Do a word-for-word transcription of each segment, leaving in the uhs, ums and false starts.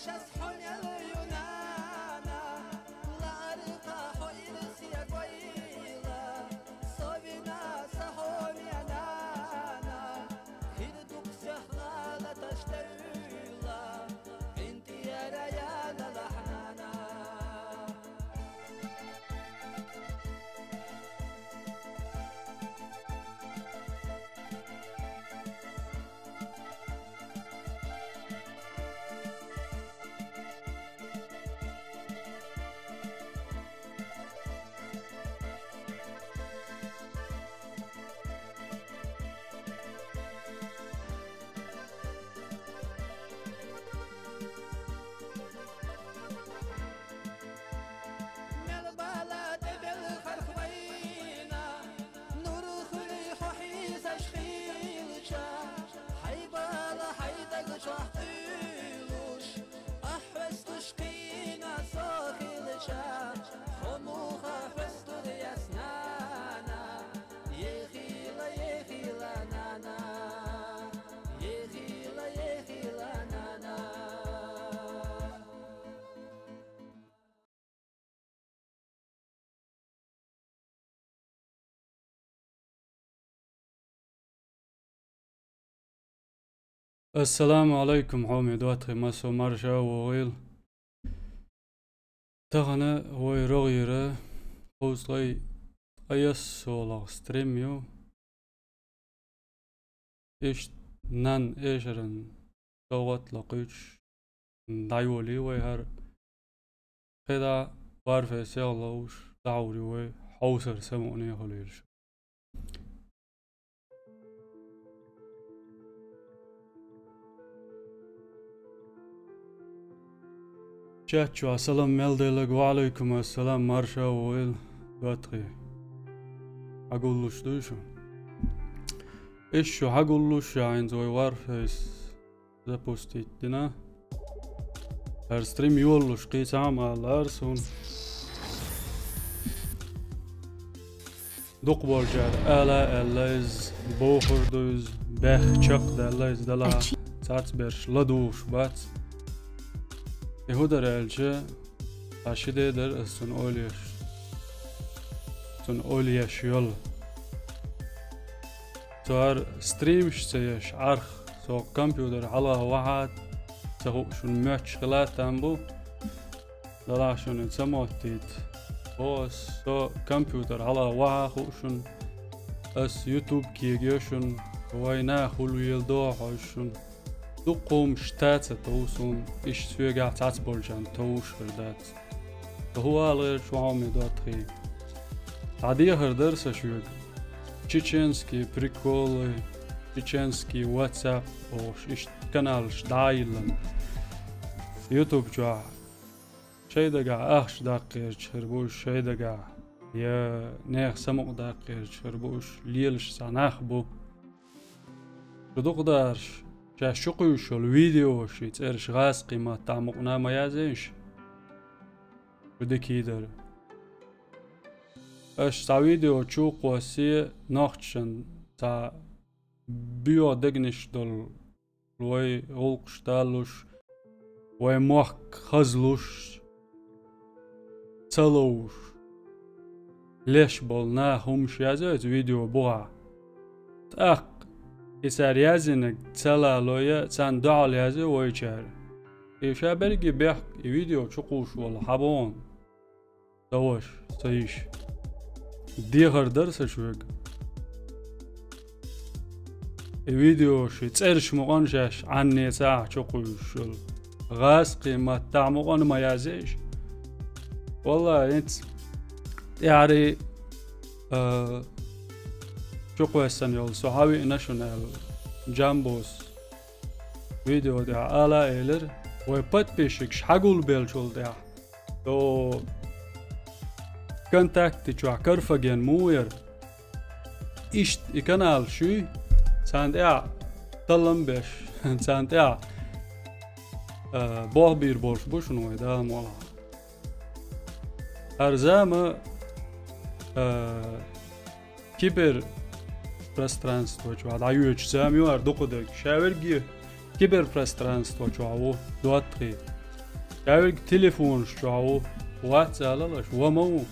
Шас хьо мел ю, нана, лааркъа хьо ирсе гойла, со вина са хьо мел, нана, хир дукха сехьла латаш тевла, гӀинтӀера яна лахьнана. Мел бала тӀе белхарх вайна, нур хуьлий хьо хьийзаш хилча, хьай бала хьай даг чохь къуьйлуш, ахь хьестуш кхийна со хилча, хьо муха хьестур яц, нана, ехила, ехила, нана, ехила, ехила, нана. Ассаламу алайкум, хьоме доттагӀий, массо марша вогӀийла. Тахана вай рогӀера кхузткъе ткъаяссолагӀа стрим ю. Иштта нанна эшаран совгӀат лакхуьйтуш дӀайолий вай хӀара. КхидӀа Warface сел ловш дӀахьур ю вай, хьовсар самукъане хуьлийла шу. Чат чу салам мел деллаг, ва алайкум ассалам, марша вогӀийла, доттагӀий. Хьагуллуш дуй шу? Иштта шу хьагуллуш, хӀинца вай Warface запустить дина. ХӀара стрим йоллуш кхин цхьа хӀума алалара суна. Дукхахболчара ала а аьлла иза, бохур ду иза, бехк чекхдаьлла иза, делахь цхьацберш ладугӀуш бац. И хӀун дара аьлча, цхьа ши де дара ас цунна ойла еш. Цунна ойла еш йолу. Цара стримаш ца еш Ӏарх, со компьютер хьалха вахьа ца хууш шуна моьттуш хила а там бу. Делахь шуна ца моттийта. О, со компьютер хьалха вахьа хуу шуна. Ас YouTube кегайо шуна. Вай наха хӀулла вела дохьо шуна. Дукха хӀумаш та ца тов суна, иштта соьгахь цхьацболчарна товш хир дац. Ца хӀун ала гӀерташ ву хьо, ме доттагӀий? Цхьа дехар дара сан шуьга. Чеченские приколы, чеченский WhatsApp бохуш, иштта каналаш дӀа а йиллина. YouTube чохь шайн дагахь ахча даккха гӀерташ хир бу уьш, шайн дагахь, я нехан самукъадаккха гӀерташ хир бу уьш, лелаш цхьа нах бу. Шу дукхадарш, шаьш чукхуьйсуш йолу видеошийн цӀераш гӀазкхийн маттахь мукъана ма язйийша. Шу дика хӀийдара. Аша цхьа видео чу а кхоссе, нохчашна цхьа боьха дегнаш долу, вай гӀуллакхаш даллуш, вай мохк хазлуш, ца ловш, леш болу наха хӀумаш язйо иза видео бухахь. ТӀаккха и цара яздинарг ца лало я царна дуьхьал язйо вайчара. И ша берриге бехк и видео чукхуьйсуш волу хьан боху? Сан ваша, сан йиша. Дехар дара сан шуьга. И видеошийн цӀераш мукъана шаьш Ӏанне ца ахь чукхуьйсуш йолу. ГӀазкхийн маттахь мукъана ма язйийша. Валлахи, хӀинца тӀаьхьарий, а, чукхоьссина йолу со хьан виъна шуна аьлла, Джамбос видео тӀехь ала а элира, вай подписчикаш хьагулбеллачул тӀехь. Со ВКонтакте чохь Карфаген муха яра? Иштта и канал шуьй, царна тӀехь таллам беш, царна тӀехь, а, болх бийр болуш бу шуна вай Дала мукъалахь. ХӀара зама, а, киберпространство чохь дӀайоьдучу зама ю хӀара дукха дерг. Ша верриге киберпространство чохь ву, доттагӀий. Цаьрга телефонаш чохь ву, вац алалаш, ва ма ву.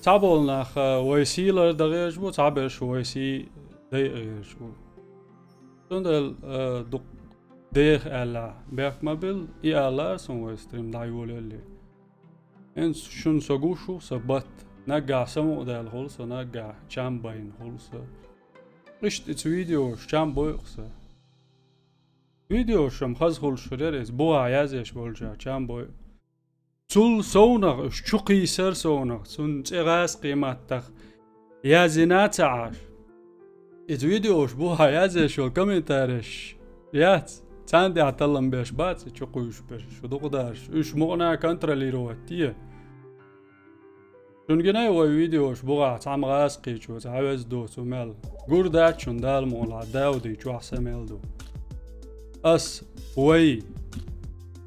Цхьаболу нах, а, вай сийлар дан гӀерташ бу, цхьаберш вай сий дайа гӀерташ бу. Цундела, а, дукха деха аьлла, бехк ма билла, и аллара суна вай стрим дӀайолаяле. ХӀинца шуна со гуш ву сан батт, наггахь самукъадаьлла хуьлу со, наггахь чам байна хуьлу со. Иштта иза видеош чам бойу сан. Видеош-м хаза хуьлуш хир яра иза, бухахь язъеш болчара чам бойу. Цул совнах, уьш чу кхийсар совнах, цунна цӀе гӀазкхий маттах яздина а ца Ӏаш. Иза видеош бухахь язъеш йолу комментареш яц, царна тӀехь таллам беш бац и чу кхуьйсуш берш, шу дукха дарш. Уьш мукъана контролировать де. Шуна гина вай видеош бухахь цхьамма гӀазкхичо цхьа веза доцу мел. Гур дац шуна Дала мукъалахь Дауди чохь са мел ду. Ас вай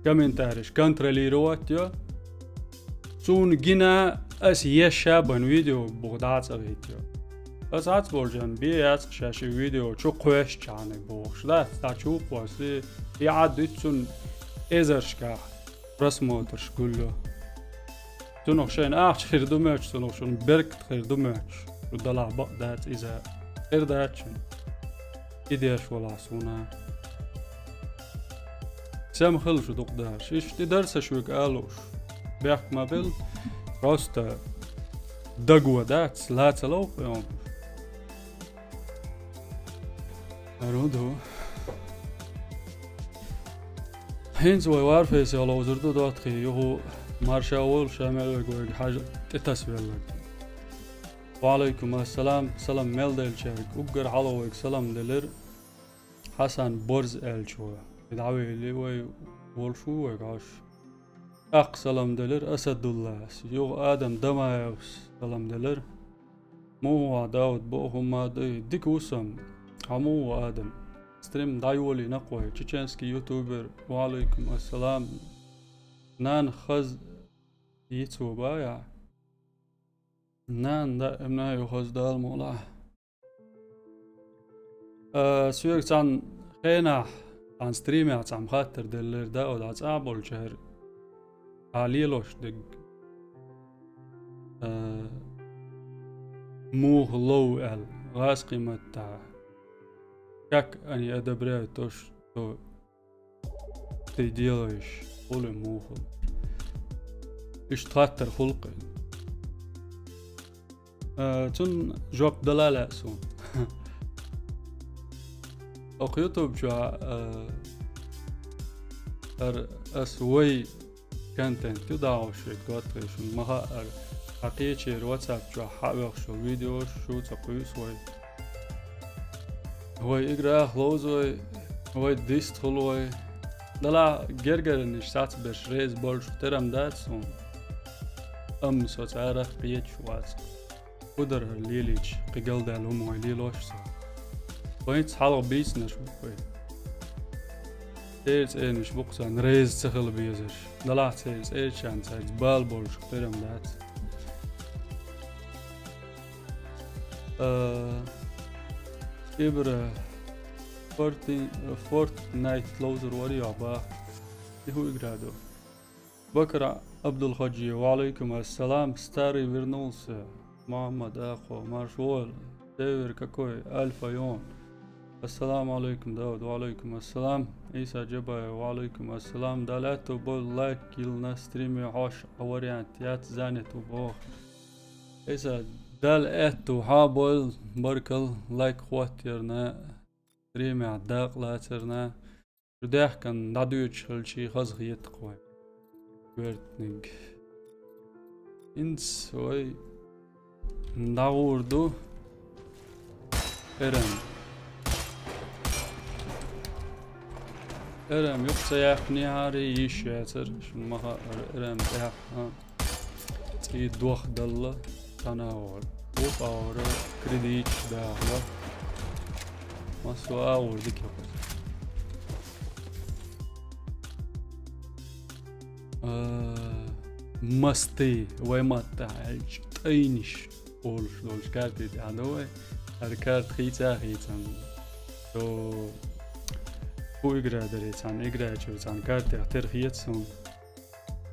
комментареш контролировать йо. Цунна гина ас еш а бан видео буха дӀа а цӀа гӀийтайо. Ас хьац болчарна бен яц шаьш и видео чу кхоьссичхьана бохуш. Дац, цхьа чу кхосси, и Ӏад дуьту цунна эзаршкахь просмотрш гулйо. Цунах шайна ахча хир ду моьттуш, цунах шуна беркат хир ду моьттуш. Шу далахь бакъ дац иза. Хир дац шуна. И деш валахь суна. Сема хила шу дукха дарш. Иштта и дара сан шуьга алуш. Бехк ма билла. Просто даго дац, ла ца ловха йомуш. Аро ду. ХӀинца вай Warface-ехь ловзур ду доттагӀий, юха марша волуш, ша мел вайга вайга хьажа тӀетасвелларг. Ва Ӏалайкум ассалам, салам мел деллачаьрга, уггар хьалха вайга салам делира Хьасан Борз аьллачо. И дӀавели вай волуш ву вайга хьожуш. ТӀаккха салам делира Асадуллас, юха Адам Дамаевс салам делира. Муха ву хьо, Дауд, боху хӀумма а дуй? Дика ву сан. Хьо муха ву, Адам? Стрим дӀайолийна-кх вай, чеченский ютубер. Ва Ӏалайкум ассалам. Нана хаза йицо баьхьа? Нана даимна ю хаза, Дала мукъалахь. А, соьга цхьана хенахь, цхьана стримехь цхьамма хаттар деллера, Дауд, хьан цӀахь болчара хьан лелош дерг, а, муха лов аьлла, гӀазкхий маттахь, как они одобряют то, что ты делаешь, хули муха. Иштта хаттар хуьлу-кх. Э, цунна жоп дала лаьа суна. Окху YouTube чохь, э, ар ас вай контент ю дагӀуш век доттагӀий, шуна ма хаьара. Хьан кхечеран WhatsApp чохь хьа а вехаш йолу видеош шу ца кхуьйсу вай. Вай играх ловзу вай, вай дистхуьлу вай. Далахь гергарниш сацберш реза болчух терам дац суна. Амма со царах кхеташ вац. ХӀу дара хӀара лелийча, кхин галдаьлла хӀума вай лелош а ца. Вайца хьалха бийцинарш бу-кх вай. Церан цӀерниш бу-кх сан реза ца хила безарш. Далахь церан цӀерачарна цаьрца бала болчух терам дац. А, Ибра Форти-, Fortnite ловзур вара йохь баха. И хӀу игра ду? Бакра Абдулхаджиев, ва Ӏалайкум ассалам, старый вернулся. Мухаммад Ахо, марш вол. Север какой, Альфа Йон. Ассаламу Ӏалайкум, Дауд, ва Ӏалайкум ассалам. Иса Джабаев, ва Ӏалайкум ассалам. Дала аьтту бой, лайк йилла стриме хьош а вариант яц, занят ву боху. Иса, Дала аьтту хьа бой, баркал, лайк хӀоттарна, стримехь дакъа лацарна. Шу даьхкина дӀадоьдуш хилчий хаза хета-кх вайн. Коьртаниг. ХӀинца вай дӀагӀур ду. Эрам. Эрам юкъа ца яьккхинехьара йиш яцара, шуна ма хаьара, эрам тӀехь, а. ЦӀий дох далла, цхьана а вара. Вукху а вара, кредиташ дахала. Массо а агӀор дика кхуза. А, масты, вай маттахь аьлча, тӀайнаш олуш долчу карте тӀехь ду вай. ХӀара карта хийца а хийцан. То Ху игра даре цхьана, игра чу цхьана картех тера хеташ суна.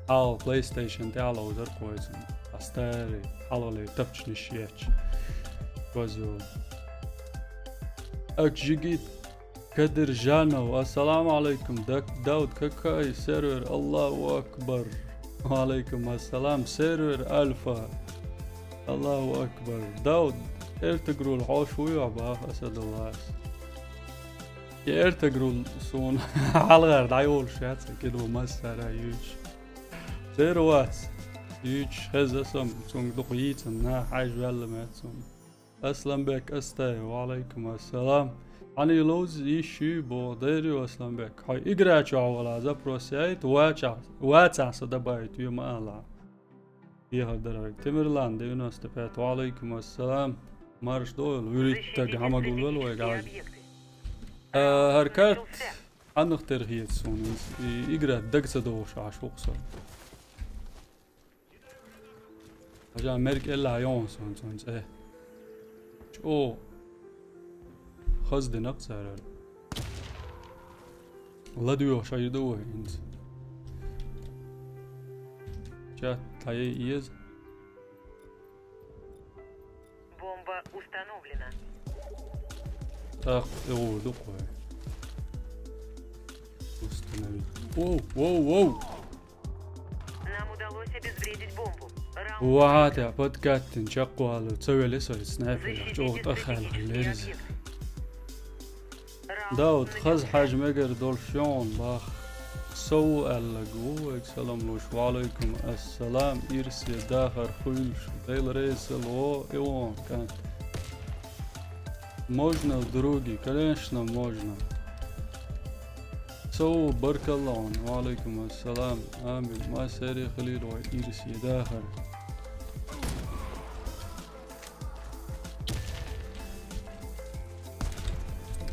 Хьал PlayStation тӀехь ловзар кхойцун. А старый, хьалале тапчниш ечу. Базу. Акжигит Кадыржанов. Ассаламу алейкум. Дак-, Дауд, какой сервер? Аллаху акбар. Ва алейкум ассалам. Сервер Альфа. Аллаху акбар. Дауд, Эртагрул хьош вуй бах Асадуллас. И Эртагрул суна хьалгӀар дӀайолуш яц, кхидӀа массара юьйцуш. Церан вац. Юьйцуш хеза сам, цунга дукха йийцан, нах хьаьжа ваьлла меца суна. Асланбек Астаев, ва алейкум ассалам. Хьан и ловза йиш ю боху, дайр ю Асланбек. Хьо игра чохь вала запрос яйта, вацахь, вацахь со дабайта ю ма ала. Дехар дара вайга. Тимирлан, девяносто пять, ва алейкум ассалам. Марш дойла, вуьрхӀиттаг хьан ма гулвелла вайга хьажа. А, хӀара карт хьаннах тера хеташ суна иза. И игра дага ца догӀуш Ӏаш ву-кх со. Хьажа мерг элла йогӀу суна цунна цӀе. ЧӀогӀа хаза динарг цара. ЛадоьгӀуш хьайр ду вай хӀинца. Чат дӀаяй еза. Бомба установлена. ТӀаккха тӀе гӀур ду-кх вай. Установить. Воу, воу, воу! Нам удалось обезвредить бомбу. Раунд Ваха тӀе подкаттина чекхвалар. Ца веле со снайпер. ЧӀогӀа тӀаххьаьлла хилла иза. Дауд, хаза хьажа мегар долуш йогӀун бах. Со ву аьлларг ву, вайга салам луш. Ва алейкум ассалам, ирсе дахар хуьлуш. Дела реза хила, и вон кӀант. Можно, други? Конечно, можно. Со ву, баркалла хьуна. Ва алейкум ассалам. Амин. Массаьре хилийла вай ирсе дахар.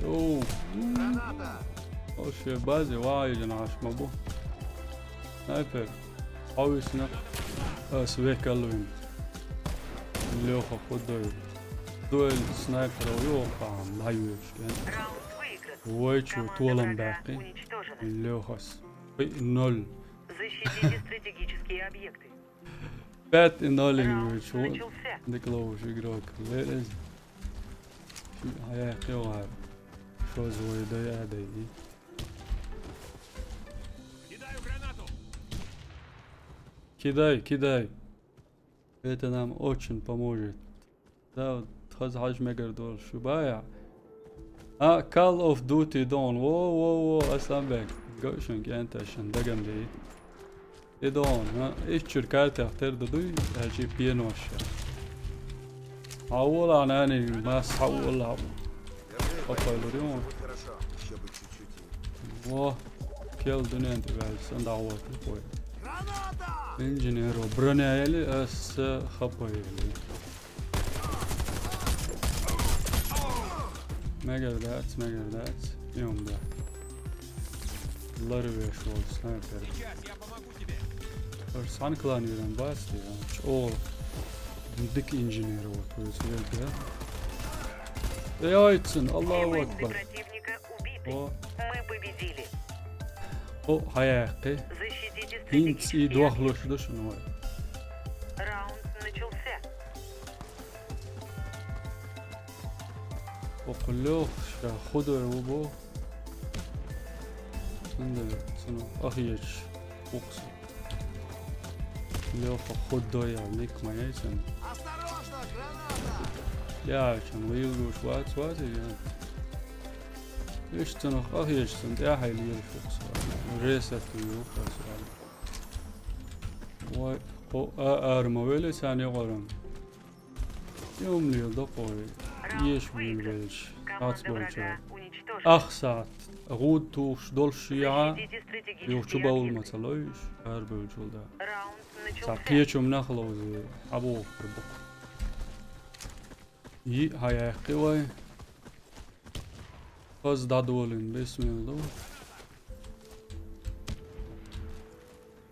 Йоу. О, шен базе ваийжина Ӏаш ма бу. Снайпер. Хьо висна. Ас векал вин. Леха худой. Дуэль снайперов йохаан, дӀайоьшу кӀен. Вай чу толам баьккхи. Лехас. Пять ноль. Защитите стратегические объекты. Пять и ноль ин вуьйчу. Дика ловуш игрок. Верез. Хьаяьккхи вара. Шоза вай дай а дайди. Кидай, кидай. Это нам очень поможет. Да, хаза хьажа мегар долуш шу бая. А, Call of Duty дон. Во, во, во, Асланбек. Гой шун кӀенташан дагам дей. И дон, а, иччур картех тера да дуй, хьажи пенош. А вола нани, мас хьа вола. Хапай лурион. Во, кел дуьнен тӀе ваьлла сан дӀагӀорта кхой. Инженеро броня яли, ас хапай яли. Мегар дац, мегар дац. Йом да. Ларвеш вол снайпер. Ар сан клан юран басти, а? ЧӀо. Дик инженер вот, то есть, да? Эй, айцин, Аллаху акбар. О. Мы победили. О, хьаяьккхи. Защитите стратегические объекты. Хинц и дуахлуш ду шуна вай. Раунд начался. Окху лех ша худой ву бо. Анда цуну ахьечу укху. Леха худой а ник ма яй цуьнан. Осторожно, граната! Я, чан вайл гуш вац вази, я. Иш цунах ахьечу цун тӀаьхьа лелаш укху. Ресет ву укху. Вай, о, а, арма веле царна йогӀаран. Юм лел докъой. Еш вуьйлвелча. Ац болча. Ах саат. ГӀуд тухуш долуш шиа. Юх чу бавул ма ца лойш. Ар бевлчул да. Ца кхечум нах ловзе. Абу хурбук. И хьаяьккхи вай. Хаз дадолин бисмилла.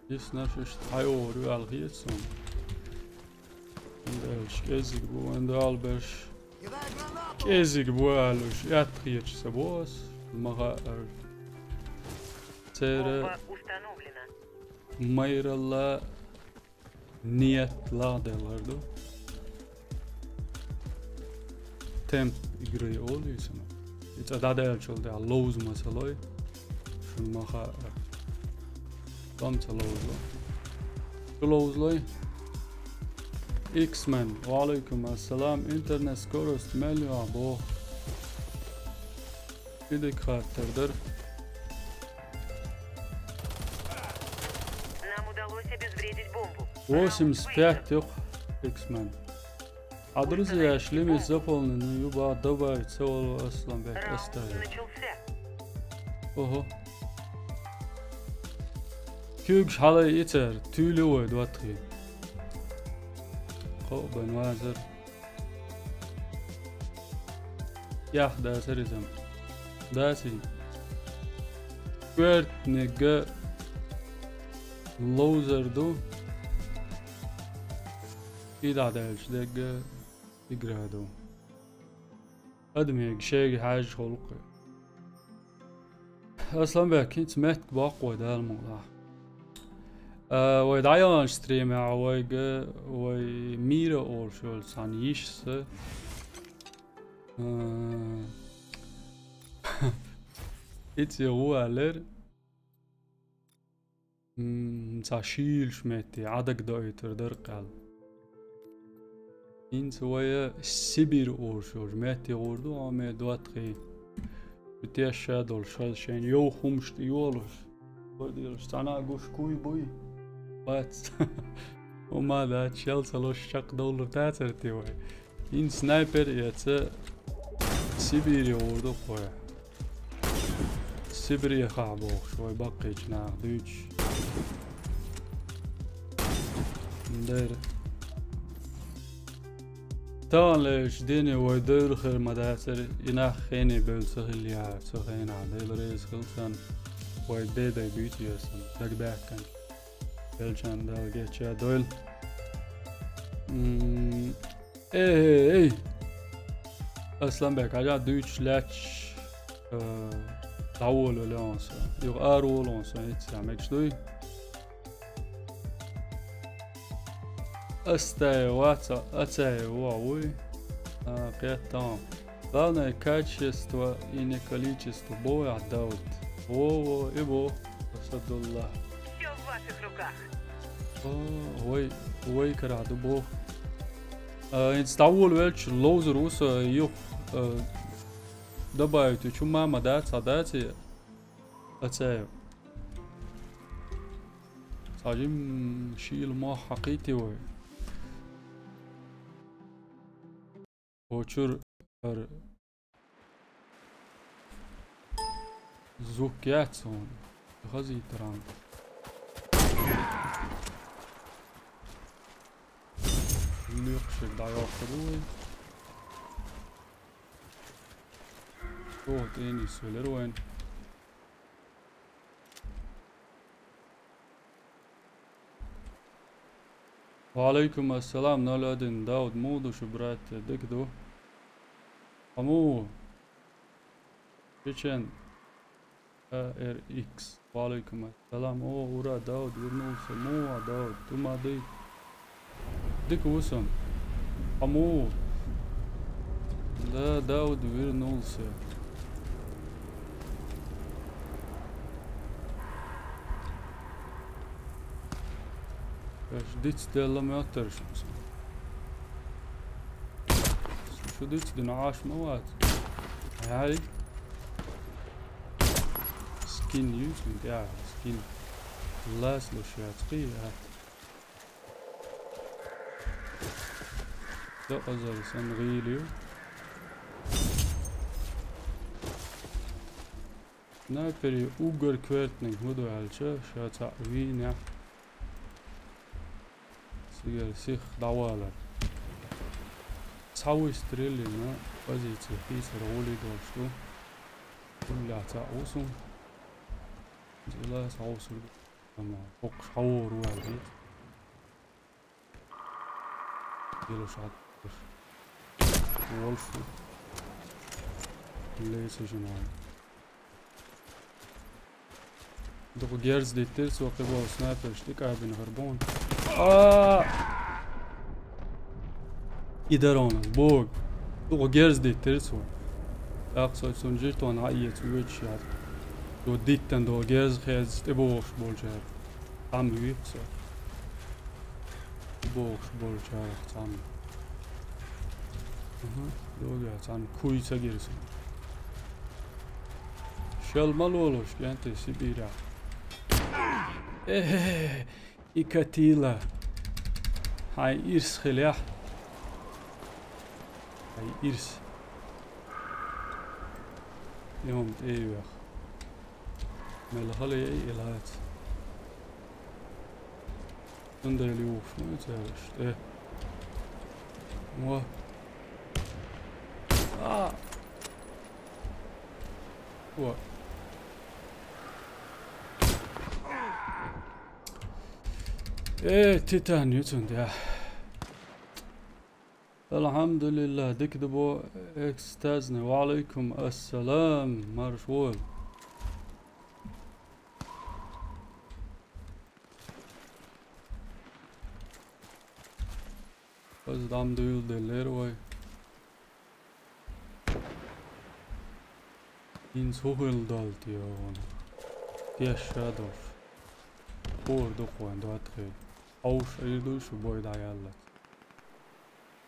Исна шишта хьайогӀур ю аьлла хета суна. Вайн аьлча кӀезиг бу, вайн дала берш. КӀезиг бу аьлла уьш, аьтта хеташ ца бо ас. Ма хаьара. Церан майралла нет лагӀделлар ду. Темп игры олу иза. И цӀа дӀадаьллачул тӀаьхьа ловза ма ца лой. Шуна ма хаьа. Дам ца ловзалой. Шу ловзалой? X-Man, ва алейкум ассалам, интернет скорость мел ю ахь боху. И дика хаттар дара. Нам удалось обезвредить бомбу. Восемьдесят пять юкъа, X-Man. А друзья, шлемец заполнен, юба добавить, ца волу Асланбек оставил. Ого. Куьйгаш хьалай ицар, туьйлу вай доттагӀий. Кхо бан вазар. Ях дацар иза. Даций. Коьртниг ловзар ду. И дӀадаьлча дегга игра ду. Адамега шега хьаьжжа гӀуллакх. Асланбек, хӀинца меттиг боккху вай, Дала мукъ лахь. А, вай дӀаяханчу стримехь вайга вай Мира олуш йолу цхьана йиша са. А, хӀинца я ву аьллера. М, цхьа шийлаш метте, Ӏадагадоуьйтур дара кхел. ХӀинца вай Сибир олуш йолчу метте гӀур ду, хьо ме доттагӀий. Шу тешша долуш, хаза шайна йовха хӀумаш тӀе йолуш. Вай делаш, цхьана а гуш куй буй? Бац. ХӀума дац, шел ца луш чекхдовлур дацара те вай? ХӀинца снайпер эца Сибире гӀур ду кхой. Сибрехахь бохуш, вай баккхийчу наха дуьйцуш. Дера. Таханлерчу дийне вай девр хир ма дацара, и нах хене бевлла ца хилла яхьара, цу хенахь Дела реза хила царна, вай бедай буьйцу ясана, дагабаьккхина. Велчан Дала гечча дойла. М, Эй, эй, эй! Асланбек, хьажа дуьйцуш лаьтташ, э, дӀаволавелла хьуна со. Юха ара волавелла хьуна со, хӀинца мегаш дуй? Астаев вац, Ацаев ву, вуй? А, кхетта хьуна. Главное качество и не количество. Бо яхь Дауд. Во, во, и бо. Асадулла. Всё в ваших руках. О, вай, вай карахь ду бо. А, хӀинца дӀаволавелча ловзур ву со юха, а, добавить вичу мама дац, хьан дац и? Ацаев. Цхьа жим шийла мох хьакхийти вай. Очур ар зук яц хьуна. Хазийтаран. Луьйкхушиг дӀайоккхур ду вай. О, тӀенис велира вайн. Ва алейкум ассалам, ноль один, Дауд, муха ду шу, брат, дика ду? Аму. Чечен. А Р Х. Ва алейкум ассалам. О, ура, Дауд, вернулся. Муха, Дауд, ду ма дуй. Дика ву сан. Аму. Да, Дауд вернулся. Аш диц делла моттарш. Шу диц дина Ӏаш ма вац. Ай. Скин юсмин, я, скин. Лас луш яц, кхи, я. Дакъазар сан гӀийла ю. Снайпери уггар коьртаниг хӀун ду аьлча, ша цхьаъ вийнехь, цигара сиха дӀавалар. Цхьа вуй стреллина, позиция хийцара гӀоле долуш ду. Уллехь цхьаъ ву сун. Зила схьавсур ду. Амма хӀокхуш хьавор ву аьлла. Йолуш хьа-, волуш ву. Леса жиман. Дукха герз диттира цо, кхиболу снайперш тӀекъабина хӀара бохна. А! И даронал, бог. Дукха герз диттира цо. ТӀаккха со цунна жетон хьаэца воьдуш яра. Цо диттина долу герз хезча, тӀебогӀуш болчара. Цхьамма вуьйцу со. ТӀебогӀуш болчарах цхьамма. Аха, догӀа цхьамма куй ца гира со. Шел ма лолуш, кӀентий, Сибирехь. Эхе, и катила. Хьайн ирс хилехь. Хьайн ирс. И хӀума тӀе а йоьху. Мел хала яй и лаца. Цундела юхуш ма ю цаьргаш, тӀе. Во. А! Во. Э, титан ю цунда, я. Алхьамдулиллах, дика ду бо экстазный. Ва алейкум ассалам, марш вол. Хаза дам дуьйладеллера вай. ХӀинца хӀун хилла долу те вон? Тешша долуш. Хора дукха вайн доттагӀий. Хьовша Ӏийр дуй шу бой дӀаяллалц.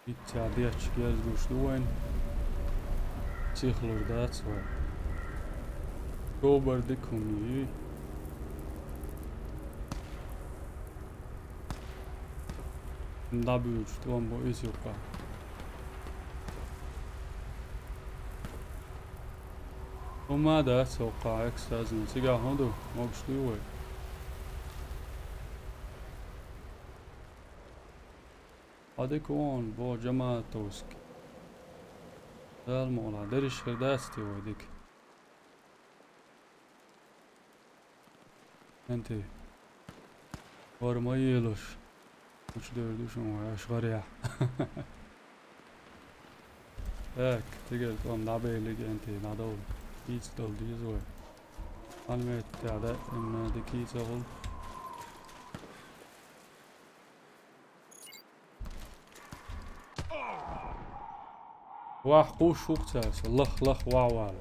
Иццехь детташ герз гуш ду вайн. Сихлур дац вай. Тобар дика хӀума юй. ДӀабуьйлуш тӀом бу иза юккъа. ХӀума дац хӀокхахь экстазный. Цигахь хӀун ду? Могуш дуй вай? Хьо дика вон, бо Джаматовский. Дала мукъ лахь, дерриш хир дац те вай дика? ХӀунда? ХӀора ма елаш. Гучудевр ду шуна вай, аша гӀарехь. Так, тигара тӀом дӀабеллиг, ХӀунда, дӀадовла. Кийца долу деза вай. Хьан метта тӀехь даима ди кийца хуьлу. Вахь кхуш ву-кх цара, со лах-лах вахь валош.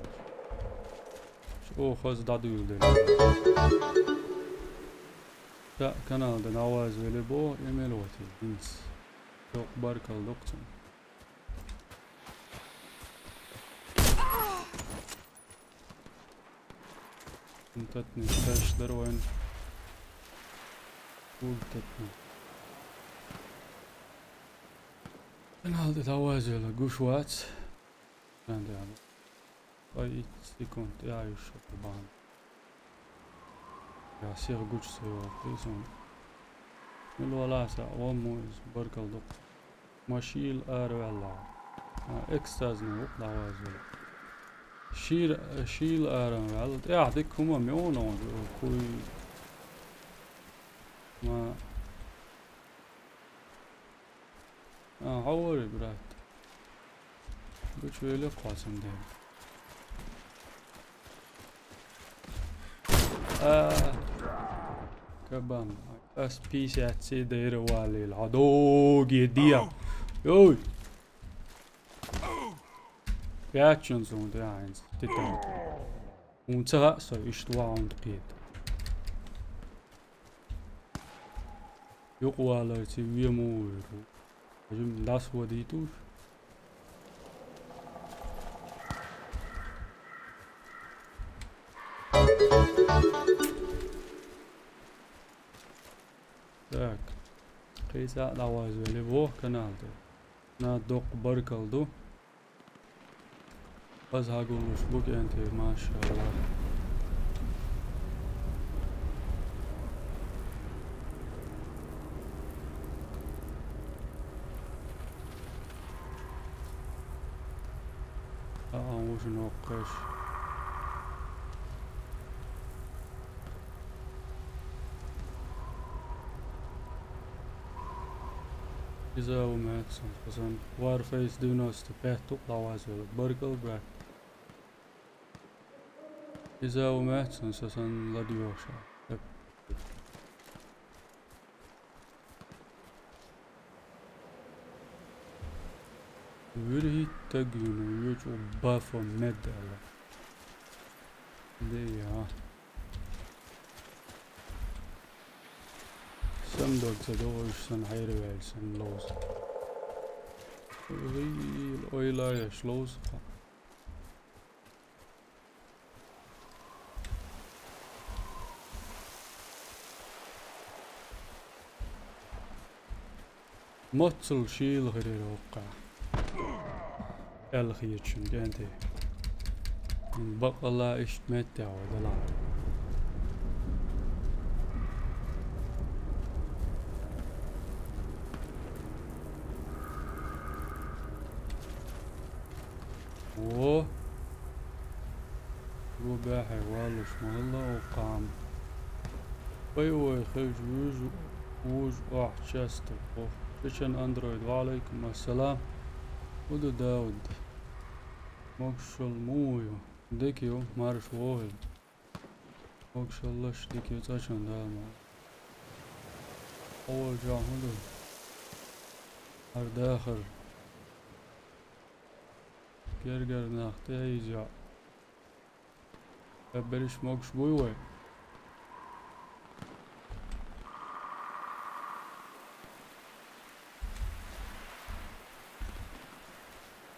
ЧӀогӀа хаза дӀадуьйладелла. Ша канал дан аваз веле бо, эмел вати, хӀинца. Доккха баркалла ду-кх цунна. Ин татни даш дар вайн. Ул татни. Канал де давай зела гуш вац. Канал де. Ай, ит секунд, я ещё бан. Я всех гуч своего призом. Мила валаса, о мой, баркал дукх. Ма шийла араваьлла. А, экстазный ву-кх дӀаваза. Шийла, шийла араваьлла. ТӀехь дика хӀума меона ван куй. Ма. А, хьо вари, брат. Гучвели кхоацам ден. А, кабан. Ас пятьдесят ци дайра валил. Хьадоги диа. Йой. Пятьдесят сум да айнс. Титан. Хьуна ца хаьа со иштта ваунт кхета. Юкъа валарца вен ма вуьйр ву. Хьажим дӀасавадийта уж. Так. Кхийса а дӀаваза веле воху канал тӀе. На доккха баркалла ду. База хьагуллуш бу кӀентий, машалла. А, а, уже ноккхаш. Иза у меца, сан Warface девяносто пять тукъ лаваза велаг. Баркал, брат. Иза у меца, сан ладоьгӀуша. ВуьрхӀитта гуьйна вуьйчу Бафомед аьлла. Де я. Сан дог ца догӀуш сан хьерваьлла сан ловза. Вуьйла ойла еш ловза. Моццул шийла хир воккха. Аьлла хеташ шуна, кӀентий. Бакъалла иштта меттехь вай дала. О! Гу баьхье валлуш ма хилла оха кхаам. Вай, вай хевш вуьжу, вужу охьа часто. Оха чечен Андроид, ва Ӏалайкум ассалам. ХӀун ду, Дауд? Могушалла муха ю? Дика ю, марша вогӀийла. Могушаллаш, дика ю, цӀа чан дала ма. Хьо волчохь хӀун ду? ХӀара дахар. Гергара нах тӀе а йиза йоӀ. Берриш могуш буй вай?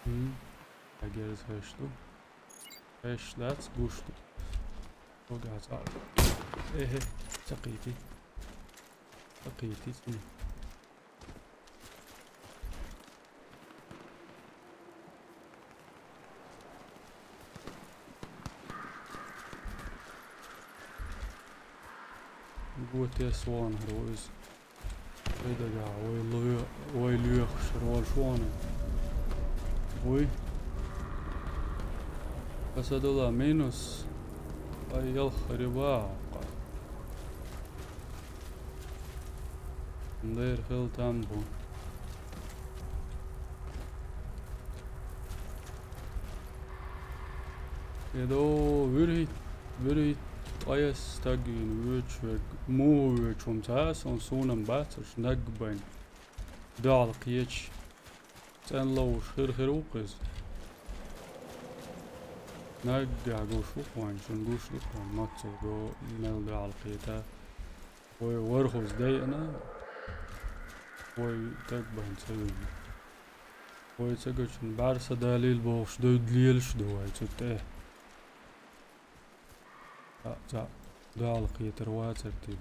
ХӀм. Эгерза хеш ду. Хеш дац, гуш ду. Хьо гац а. Эхе, ца кхийти. Ца кхийти цуьнан. Го тесван хӀара ву иза. Вай дагахь вай лоь-, вай лоьхуш хӀара волуш ву хьуна. Вуй. Аса дала минус. Ай, ялх хӀара бахьа. Дера хила там бу. Эдо вуьрхӀитта, вуьрхӀитта ткъайесна стаг вийна воьдуш верг, муха воьдуш хӀума ца хаьа суна, суна-м бац уьш наг байна. Дуьхьал кхеташ. ЦӀена ловзуш хир-хир ву-кх иза. Наггахь гуш ву-кх вайн, шуна гуш ду-кх вайн, маццалла го мел дуьхьал кхета. Вай ворхӀазза дайъина, вай таг бан ца вийна. Вай ца гучун бӀаьрса далийла бохуш, дуьйда лелаш ду вай цу тӀе. Цхьаъ, цхьаъ дуьхьал кхетар вацар тилла.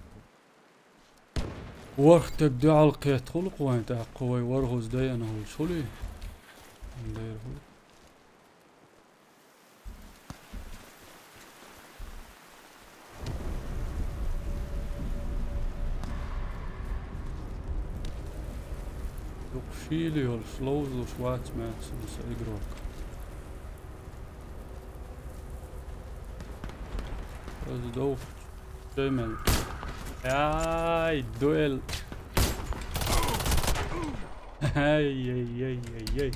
ВорхӀ таг дуьхьал кхетта хуьлу-кх вайн тӀаккха, вай ворхӀазза дайъина хӀулча хуьлий? Дера хуьлу. Дукха шийла йолуш, ловзалуш вац-м сан игрок. Аса довхачу шай мел. Ай, дуэль! Ай-яй-яй-яй-яй.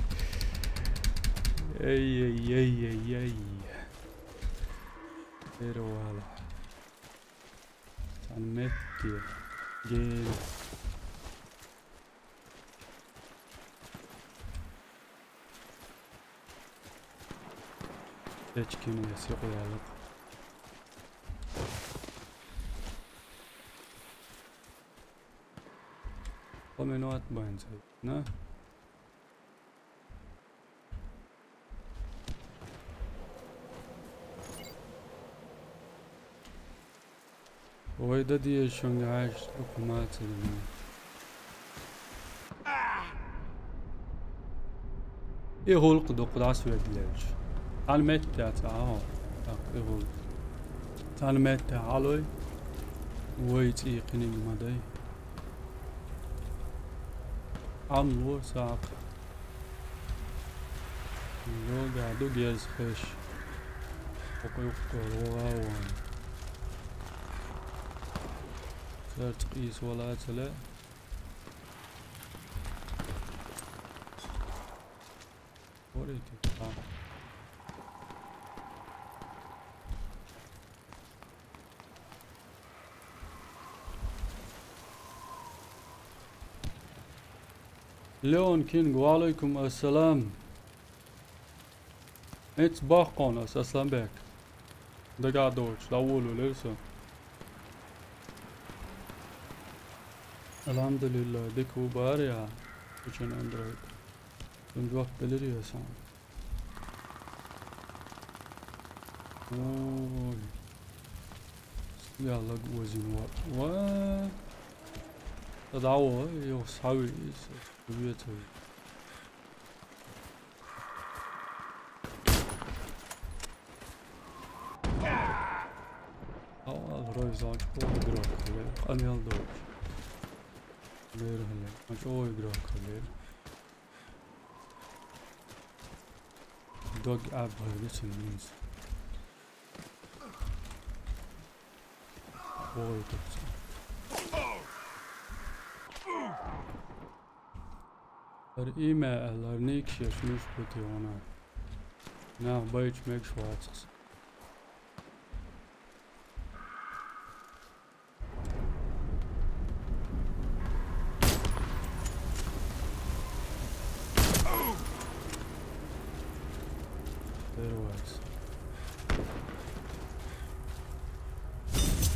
Ай-яй-яй-яй-яй. Первала. Цхьана метте. Гена. Эчкина эс юкъа яьлла. Кхо минот бан ца йина. Вай дан дезачуьнга хьаьжча, дукха ма ца дина. И гӀуллакх дукха дӀасаверг лелча. Цхьана метте цхьа а хьо. ТӀаккха и гӀуллакх. Цхьана метте хьалой. Вай цӀий кхиниг ма дай. Ӏамло сагӀа. Йога ду герз хеш. Хьо кхуьйхкор вогӀа вон. Царца къийса вала ца ле. Варийти. А. Леон Кинг, ва алайкум ассалам. Эц баккхона ас, Асланбек. Дагахь доцуш, дӀаволавелира со. Алхьамдулиллах, дика ву бара я, кучан Андроид. Цунна жоп делира я сан. Ой. Яллаг озин ва. Ва. Та дӀаво, йо, схьавий иза. Вецави. Ава, рой зонч, о, игрок, бля. Къамел дочь. Бер, бля. Мач, о, игрок, бля. Дог аб, бля, минус. Ой, тут. Ар имя, ар никшеш муш бути вона. Нах байч мегаш вацас. Первый.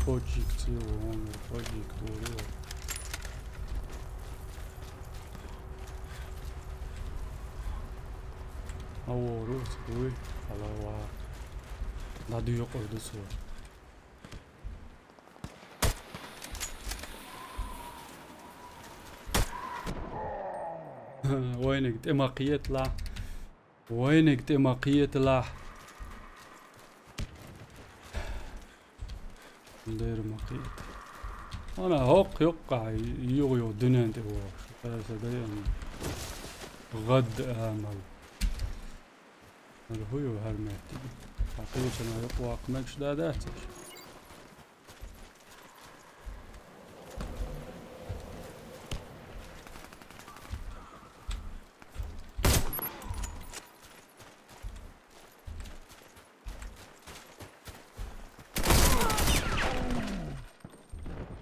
Ходжик цілий, он, ходжик, тури. А вору, цілий, алава. Надо её кожу сюда. Вайниг, тӀе ма кхеталахь. Вайниг, тӀе ма кхеталахь. Дера ма кхета. Ана хӀокху юккъахь юха-юха дуьнен тӀе вогӀуш. Аса дайан. ГӀад амал. Ара хӀу ю хӀара меттиг? Хьан кхечанхьа юкъа ваккха мегаш да дац аша?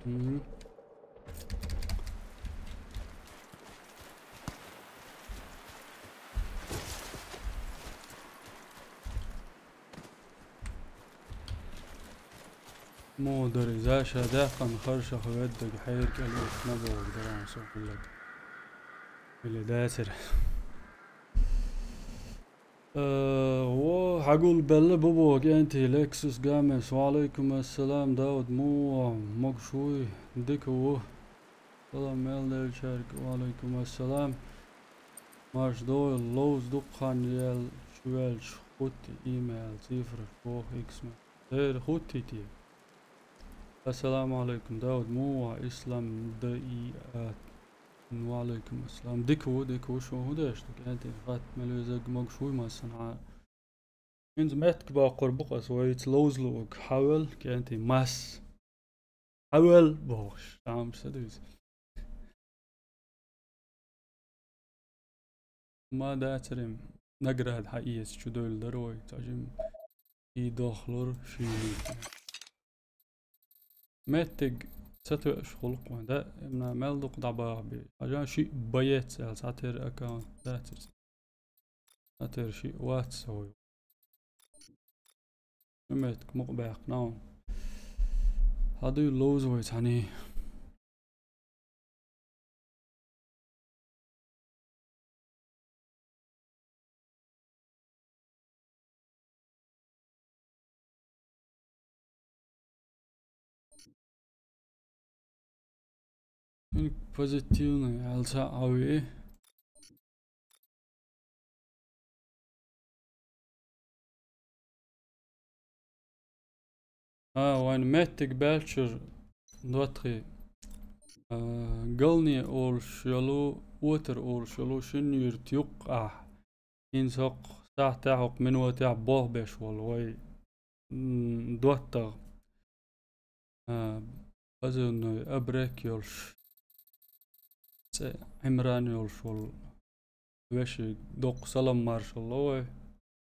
Мгм. Муха дара иза, ша даьккхина харжах веддаг хьеран кӀел уьтна боху даран со хӀуллаг. Или дацара. Э, во, хьагулбелла бу боху кӀентий Lexus Games. Ва алайкум ассалам, Дауд, муха, могуш вуй, дика ву. Салам мел делчаьрга, ва алайкум ассалам. Марш дойла, ловза дукха хан яьлла чу ваьлча хӀуттий имя аьлла цифраш боху икс ма. Дера хӀуттий те? Ассаламу алайкум, Дауд, муха, Ислам, Д И А. Ва алайкум ассалам. Дика ву, дика ву, шу хӀун деш ду, кӀентий, хатта мел везарг могуш вуй массанхьа. ХӀинца меттиг боккхур бу-кх ас вайца ловза луург. Хьавел, кӀентий, масс. Хьавел бохуш, тамаш ца дуьйцу. Ма дацарем, награда хьаэца чу девлла дара вай, цхьа жимма. И дохлур шийна. Меттиг ца тоьуш гӀуллакх вайн, да, имна мел дукха дӀабаха бе. Хьажа шиъ боец аьлла, цхьатера аккаунт дац иза. Цхьатера шиъ вац со вуй. Шу меттиг мукъа баьккхина ван. Хьан дуй ловза вай цхьаний? Позитивный аьлла ца Ӏави. А, вайн меттиг баьлчуьра доттагӀий. А, Галне олуш йолу, Отар олуш йолу шина юьрта юккъахь. ХӀинца хӀокху сахьтехь, хӀокху минотехь болх беш волу вай, м, доттагӀа. А, позывной Абрек йолуш, цӀе Ӏимран йолуш волу вешин доккха салам маршалла ло вай.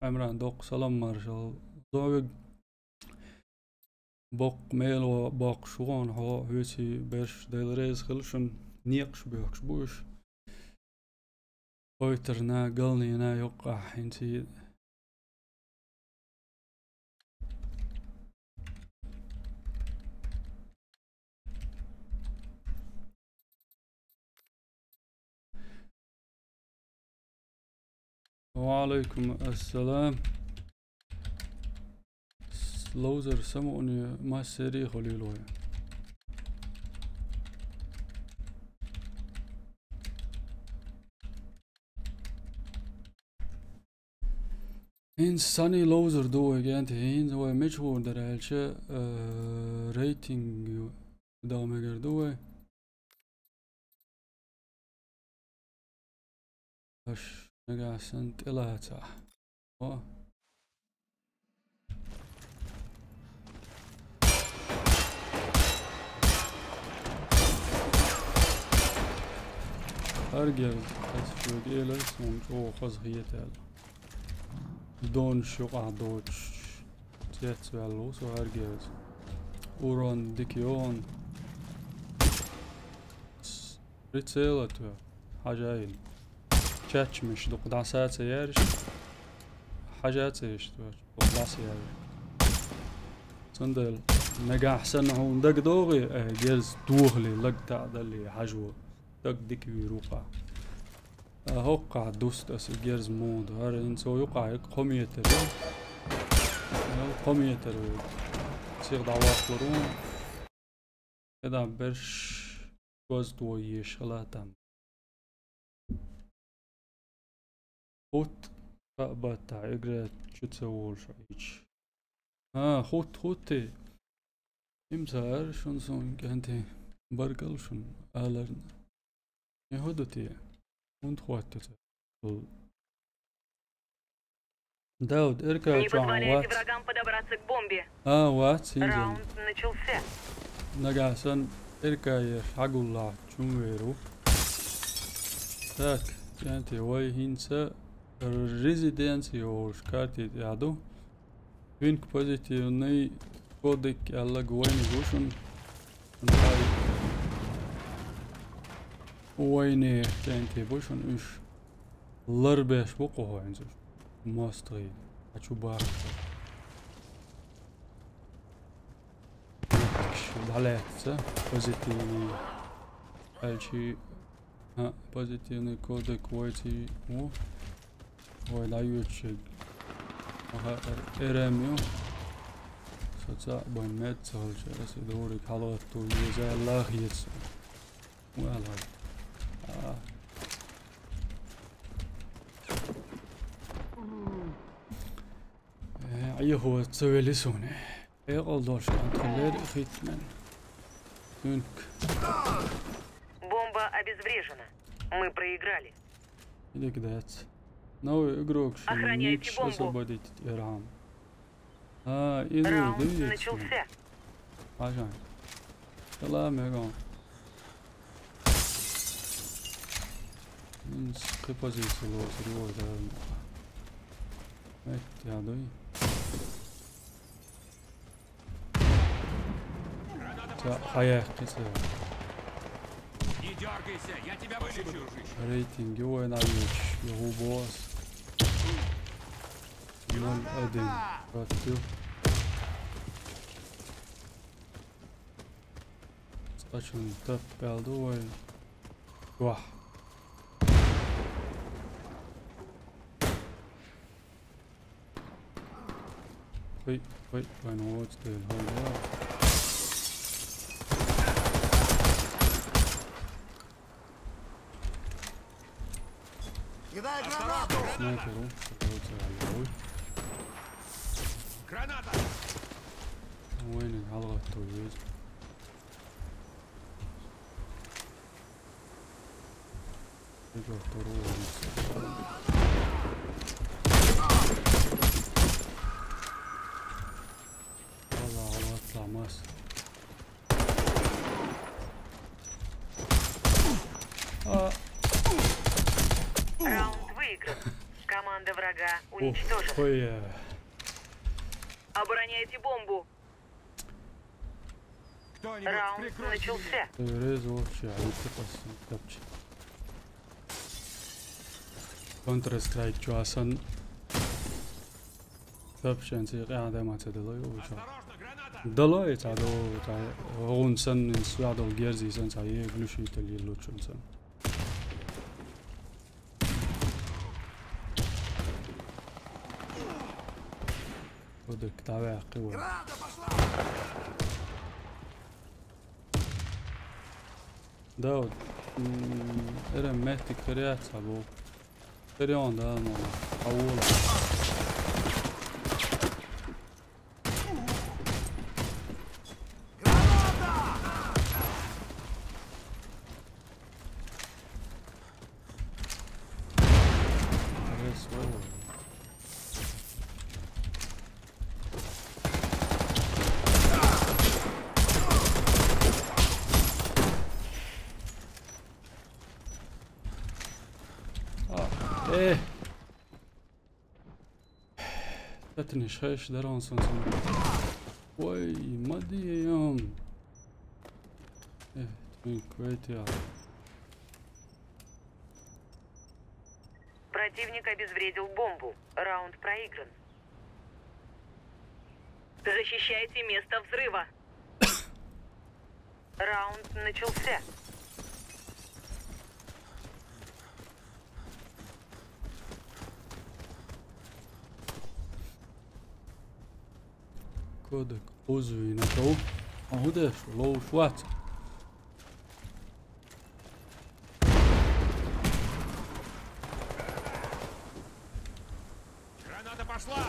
Ӏимран, доккха салам маршалла ло вай. Боккха мела боккхуш ву хьуна хьо, хьоьций берш, Дела реза хила шуна, некъаш боьхкуш бу уьш. Ойтарна, Галнина юккъахь хӀинца وعليكم السلام. Лоузер самони массери холилой. ХӀинца саний лоузер ду вай генти, хӀинца вай мича гӀур дара аьлча, э, рейтинг дала мегар ду вай. Аш нагахь санна тӀелаца. О. Аргер, ас шуьга элира, суна чӀогӀа хаза хетаьлла. Донаш юкъахь доцуш, цец ваьлла ву со аргерца. Урон дика йогӀун. Прицел а тоьхна, хьажа йина. Чачмаш дукха дӀаса ца яраш. Хьажа ца еш тоьхна, дукха дӀаса яраш. Цундела нагахь санна хьуна дагадогӀий, э, герз тохале, лаг таӀа дале, хьажо. Даг дика вийр ву-кх. А, хӀоккхахь дуста аса герз муха ду. ХӀара хӀинца юкъахь кхо метр ю. Кхо метр ю. Сиха дӀаваккхалур ву. КӀеда берш гоза тоеш хила там. ХӀутт а батта игра чу ца волуш Ӏийча. А, хӀутт, хӀутти. Им цара шун сон кӀанти баргал шун аларна. Я хӀу ду те? ХӀунда хӀотта ца? Дауд, эрка Не чохь позволяйте вац. Врагам подобраться к бомбе. А, вац, хӀинца. Раунд начался. Нагахь сан эрка еш хьагуллахь чум вер ву. Так, кӀанти вай хӀинца резиденция йолуш карти тӀехь ду. Винка позитивный кодек аьлла вайниг ву шун. Вайне кӀанти бу шун уьш. Ларбеш бу кху хӀинца уьш. МостагӀий. А чу бахча. ДӀалаьцна позитивный. Аьлчи, а, позитивный кодек вайци ву. Вай дӀайоьдуш ерг. Аха, эр-, эрам ю. Со цхьаъ бан мед ца хилча, аса и дориг хьалагӀатто веза лахъецу. Вала. А. Э, айхо ца вели суна. Экъал долуш кӀант хилира хӀиттаман. Цуьнка. Бомба обезврежена. Мы проиграли. Илик дац. Новый игрок шин Охраняйте меч бомбу. Освободить эрам. А, и ну, Раунд дивитесь, начался. Пожалуйста. Салам, мегон. Минус кхи позицию лоцур ю вай, да. Эт, я дуй. Ца, хьаяьккхи ца. Не дёргайся, я тебя вылечу. Рейтинг ю вайн а вуьйцуш, я хӀу бос. Ноль один. Против. Цкъачун тап пел ду вай. Вах. Ой, ой, вайн вот теперь, ой, да. Кидай гранату! Снайперу, ситуация, ой. Граната! Вайниг хьалагӀатто веза. Игра второго лица. Вала, вала, Томас. А. Раунд выигран. Команда врага уничтожена. Ой, э. Обороняйте бомбу. Кто-нибудь Раунд прикройте начался. Меня. Реза вообще, а это пос-, тапча. Counter-Strike чу асан. Тапча, ан ци къяда ма ца дало, ё, чу. Осторожно, граната! Дало, и ца до, ца, гун сан, ин сюда дол герзи сан, ца, е глушитель, е лучун сан. Кодек, давай, акъи вай. Дауд, м, эра метти киряца бу. Перион да, ну, аула. Yes, oh. آه. إيه. تتني شيش درون سنسن. وي، ما دي يوم. إيه، تبين كويتي يا. Противник обезвредил бомбу. Раунд проигран. Защищайте место взрыва. Раунд начался. Кодек, узвина то. А куди ж? Лоу шват. Граната пошла!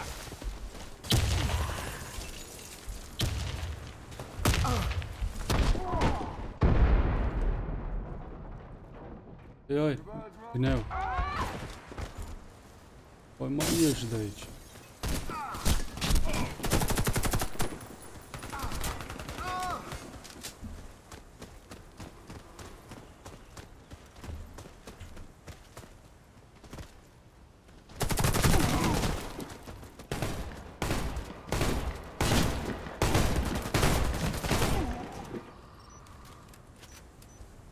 Ой, ой, гнев. Ой, маєш дач.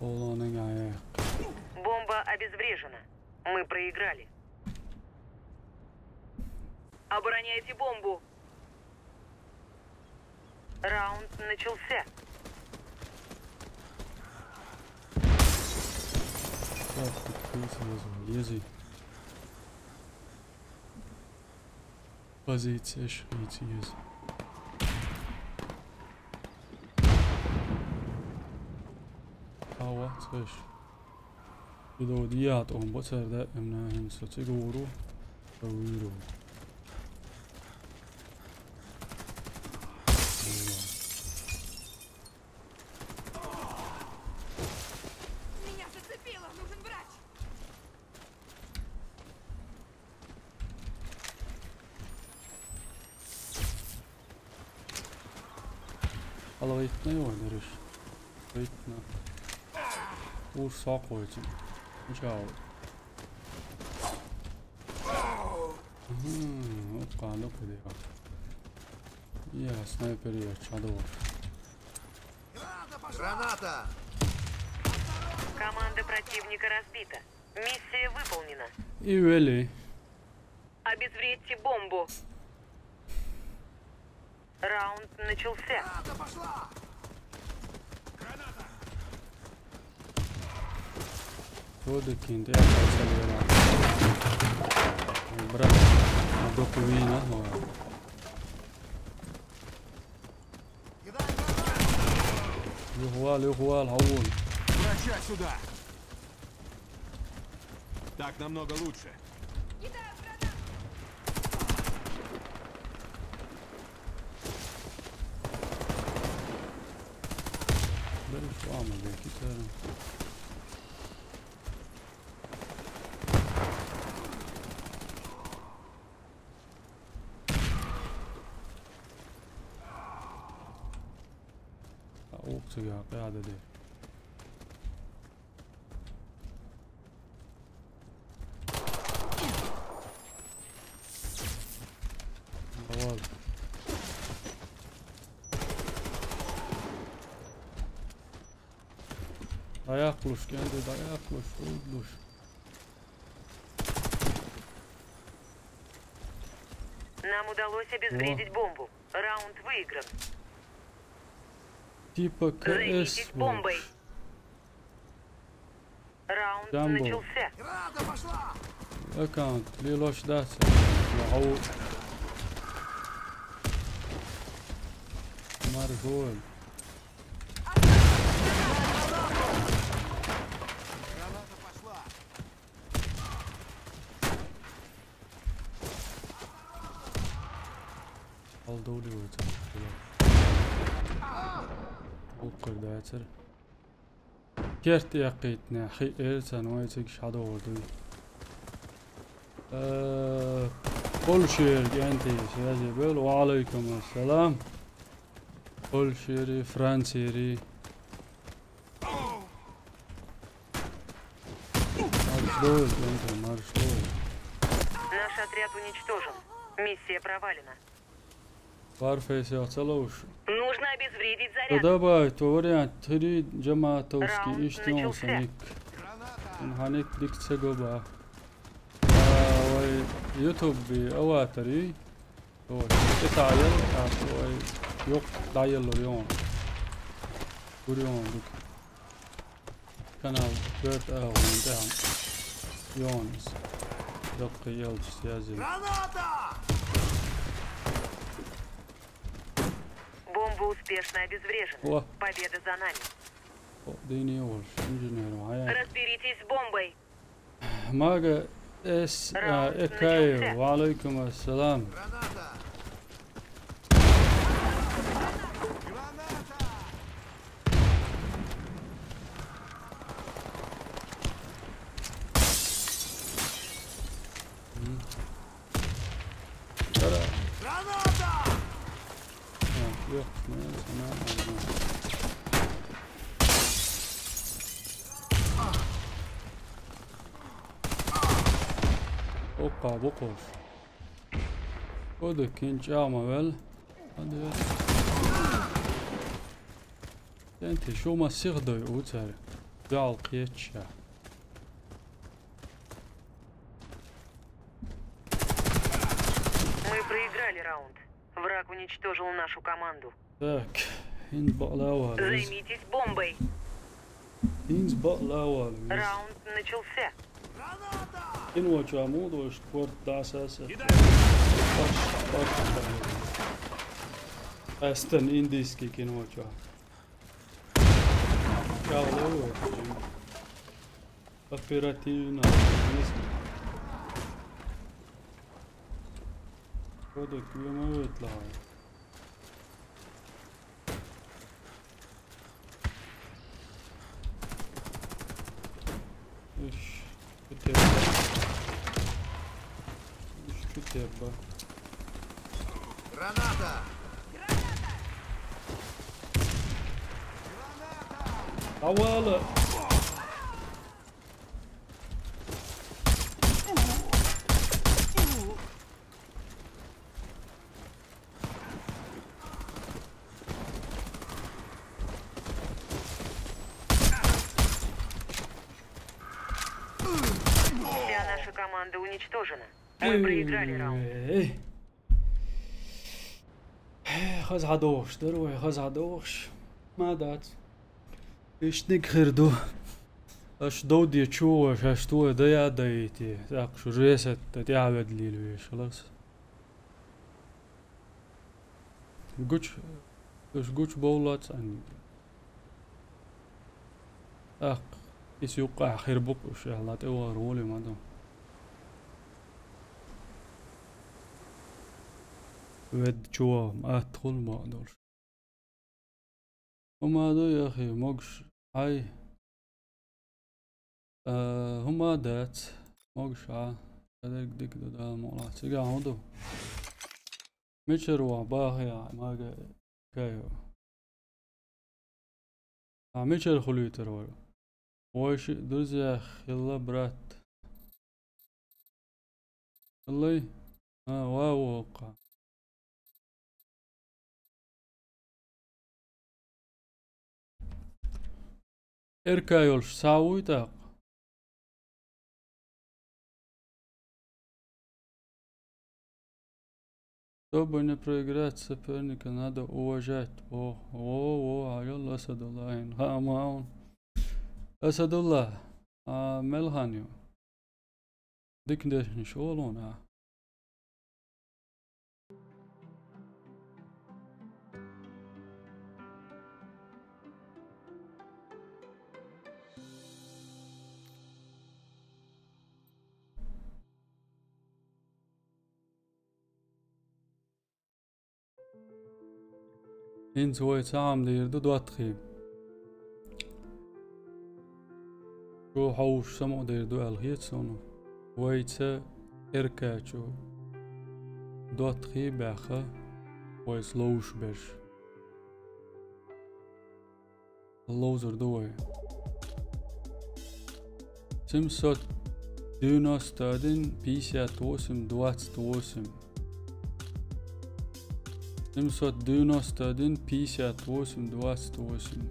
Олоның аяқ. Бомба обезврежена. Мы проиграли. Обороняйте бомбу. Раунд начался. Так, так, так, так, так. Позиция швеция. Ава, слышь. Идо дият он бацар да эмна хин соци гуру. Гуру. Меня зацепило, нужен врач. Алла, вайтна его, дырыш. Вайтна. Уж сок войти. Чао. Мгм, вот калу кудева. Я снайпер, я чадо. Граната! Команда противника разбита. Миссия выполнена. И вели. Обезвредьте бомбу. Раунд начался. Граната пошла! Граната! Кодек инде я пасал вера. Брат, а до кувина, но. Юхвал, юхвал, хаул. Врача сюда! Так намного лучше. Бери шо ама, бери китара. А, ух, цыган, къяда де. Давай. Даяк луш, генде даяк луш, луш. Нам удалось обезвредить бомбу. Раунд выигран. Типа Займитесь КС бомбой. Луш. Раунд Джамбо. Начался. Аккаунт, лилош даса. Лау. Маржой. Алда улица. Буккар дацар. Керт яккъитне, хи эрцан вай цига шадогъур дуй. Э, Польшер генти связи был. Ва алейкум ассалам. Польшери, Францери. Марш дой, генти, марш дой. Наш отряд уничтожен. Миссия провалена. Варфейс яхцалуш. Нужно обезвредить заряд. Да давай, то вариант три, Джаматовский, Раунд ишти он начался. Саник. Он ханик дик цегоба. А, вай, YouTube би аватари. Ой, это я, а, вай, ёк, даялло ён. Гурион, дук. Канал дөрт агъон дам. Йонс. Доккъи елч связи. Граната! Бомба успешно обезврежена. О. Победа за нами. О, дини олш, инженер, ая. Разберитесь с бомбой. Мага эс, а, Раунд экай, начался. Ва алейкум ассалам. Граната! Граната! М. Граната! А, ёх, ну, она, она. Опа, бокош. Ода кинч ама вел. Ода. Тенти, шо ма сихдой уцар. Дал кеча. Мы проиграли раунд. Враг уничтожил нашу команду. Так, ин бакълавал. Займитесь бомбой. Ин бакълавал. Раунд начался. Ин вача мудо шпорт дасаса. Баш, баш. Астон индийский кино чё. Чалло. Оперативно. Кода кюма ветлай. Иш, кютерба. Иш, кютерба. Граната! Авала. Вся наша команда уничтожена. Мы проиграли раунд. Эй. Хаз хьадохуш дара вай, хаз хьадохуш. Ма дац. Иштниг хир ду. Аш довде чугӀо, шаш тугӀо дая дайти. ТӀаккха шу жесет, тӀа тӀаьхьаведалийла вешалас. Гуч, уж гуч бовлац ани. Ах, ис юккъахь хир бу-кх уж, аьлла, тӀе вахар воле ма ду. Вед чу вахам атта хул ма долуш. ХӀума ду, яхи, могуш хьай. Э, хӀума дац, могуш хьа. Кадерг дика ду, Дала мукъалахь. Цигахь хӀун ду? Мичара ван бахе а, мага кайо. А мичара хуьлуьйтур вара? Вай шиъ друзья хилла, брат. Хиллай? А, ва, воккха. Эрка йолуш схьа вуй тӀаккха? Чтобы не проиграть соперника, надо уважать. О, о, о, хьайолла Асадуллахьин. Хаа ма ву. Асадуллахь, а, мел хан ю? Дика дешнаш олу хьуна. ХӀинца вай цхьаъ ма дийр ду доттагӀий. Чу хьовш самукъа дийр ду аьлла хета суна. Вайца эркачу доттагӀий баьхна, вайца ловзуш берш. Ловзур ду вай. Семьсот девяносто один пятьдесят восемь двадцать восемь. Семьсот девяносто один пятьдесят восемь двадцать восемь.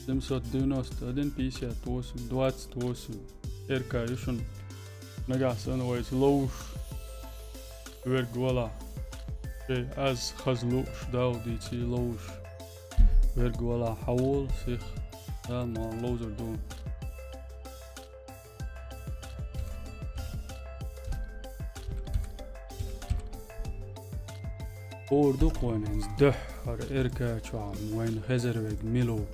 Семьсот девяносто один пятьдесят восемь двадцать восемь. Эрка ю шуна. Нагахь санна вайца ловзуш верг валахь. Шен аз хаза лууш, Дауд дийций ловзуш. Верг валахь, хьавола сиха. Дала ма ловзур ду. Хуур ду-кх вайна хӀинца дуьххьара хӀара эрка чохь вайна хезар верг мила ву.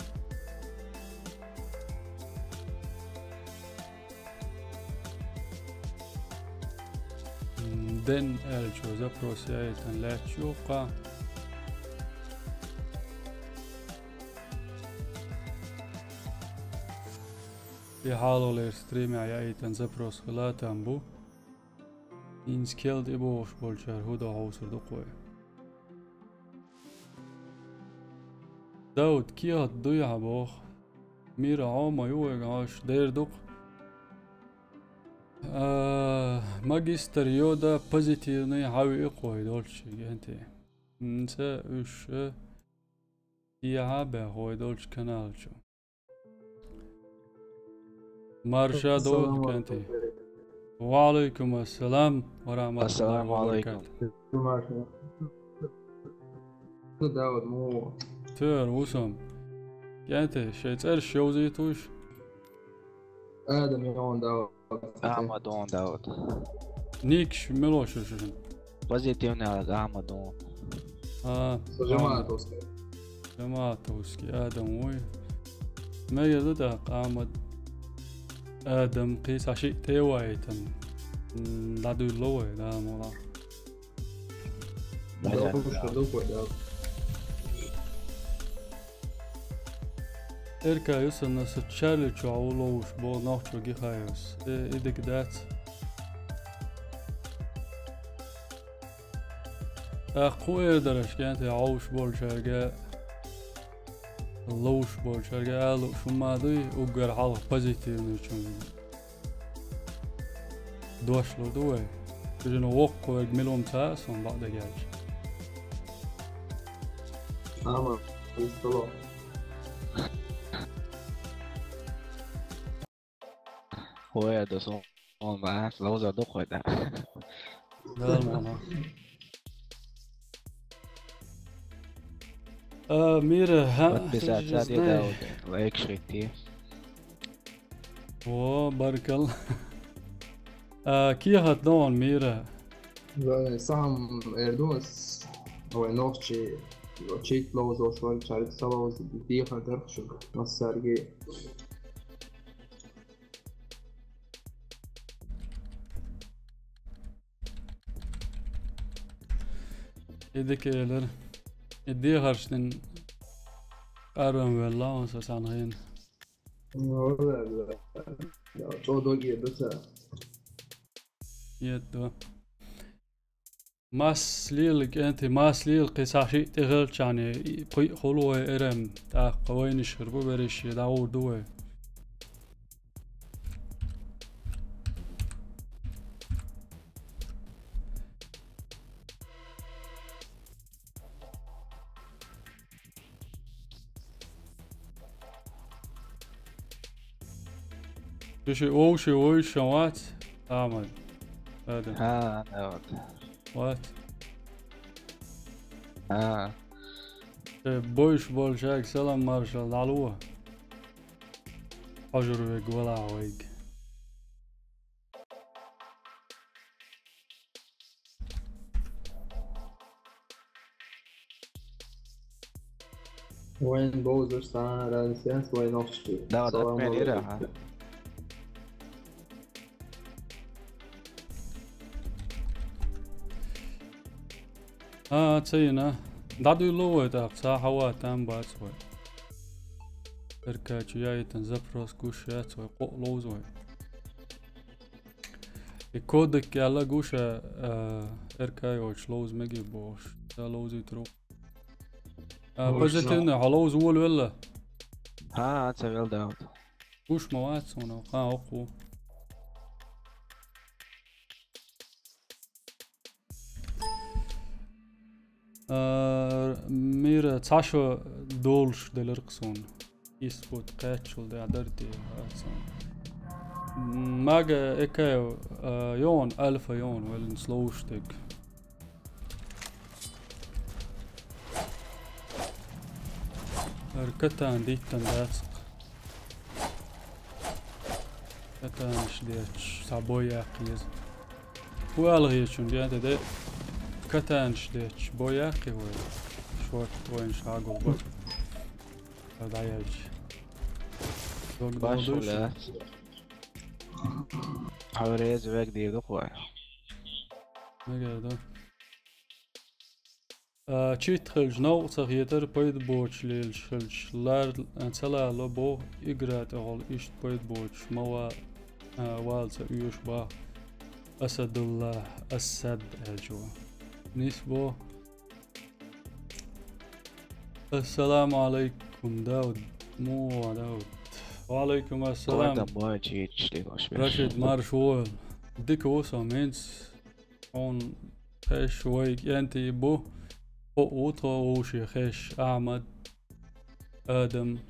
М, Дэн аьллачо запрос яийтина лаьтташ ю-кх. И хьалхалера стримехь яийтина запрос хила там бу. ХӀинца керла тӀебогӀуш болчара хӀун до хьовсур ду-кх вай. Дауд, кехат дуй хьан боху? Мира, хьо ма ю вайга хьоьжуш, дер ду-кх. А, магистр Йода позитивный хьан виъ кхой долчу генте. ХӀинца уьш, э, дехьа баьхна вай долчу канал чу. Марша догӀу, кӀентий. Ва алейкум ассалам ва рахматуллахи ва баракатух. Марша. Ну, Дауд, мо. Тер, вусам. КӀентий, шайн цӀераш йовзуьйтуш? Адам йогӀун Дауд. Ахьмад йогӀун Дауд. Никаш мила шу шуьшан? Позитивный Ахьмад йогӀун. А, Ахьмад. Жамаатовский. Жамаатовский Адам вуй. Мегар ду тӀаккха Ахьмад Адам кхин цхьа шиъ тӀе а ваийтина. М, дӀадуьллу вай, да, мала. Дауд, шу ду вай, Дауд. Эрка ю сан, аса Чарли чохь ву ловзуш боху нохчо Гихаевс. Э, и дика дац. ТӀаккха хӀун эр дара аша, кӀентий, хьовсуш болчаьрга, ловзуш болчаьрга ала лууш хӀума дуй, уггар хьалха позитивный чун дош лур ду вай. Уьш воккхаверг мила ву ца хаьа суна бакъдерг аьлча. Ама, иза ца ло. Хой а ду суна, ма, ловзар ду кхой тӀаккха. Нормально. А, Мира, хьан подписаться де, Дауд, лайк шрифти. О, баркалла. А, кехат догӀун, Мира. Вай, сахьам эр ду ас, вай нохчий, чит ловзош вара, чарга ца ловза, дехар дара шуьга, массаьрга. И дика элира. И дехарш дина арван велла, аса цхьана хьийна. Ну, да, да. Да, чӀогӀа дог еду ца. Еду. Мас лела, кӀентий, мас лела, кхин цхьа шиъ тӀехилчахьана, и пхиъ хуьлу вай эрам, тӀаккха вайнаш хир бу берриш, дӀагӀур ду вай. Шу ши вовши вуй, шан вац? Амин. Адам. ХӀа, Дауд. Вац. ХӀа. Э, бойш болчаьрга салам маршалла дӀало. Хьожур верг валахь вайга. Вайн бовзаш цхьана радисенс вайн нохчий. Да, да, салам алейкум. А, ца йина. ДӀадуьйло вай тӀаккха, цхьа хьаван там бац вай. Эркачу яйтан запрос гуш яц вай, кхоъ ловза вай. И кодек аьлла гуш, а, эрка йоч ловза меги бохуш. Ца ловзуьйтур ву. А, позитивный, хьо ловза волавелла? ХӀа, ца вел, Дауд. Гуш ма вац хьуна, кхана хӀокху. А, мира цхьа шо долуш делира-кх суна. Исс бут кхаччул дӀа дара те, а, цхьа. Мага Экаев, а, йогӀун, Альфа йогӀун, валлин слоуш дерг. ХӀара катана диттан дац-кх. Катанаш детташ, цхьа бой яккха еза. Ху аьлла хетачун, де, де, де. Катанаш детташ, бой яккхий вай. Шорт вайна шагул бара. Ца дӀаяьлча. Дог Баш долуш. Хьо реза вег дийр ду-кх вай. Мегар ду. А, чит хилча, новкъа ца хетара, пайда боцуш лелаш хилча, лар-, а, ца лало боху, игра тӀехула иштта пайда боцуш ма ва-, а, вала ца оьшу боху Асадулла, Асад аьлчо. Нис боху. Ассаламу алайкум, Дауд. Муха, Дауд? Ва алайкум ассалам. Рашид, марша вогӀийла. Дика ву со, хӀинца. Хьуна хезаш вай кӀентий бу, кхоъ ву тхо вовше хезаш, Ахьмад, Адам,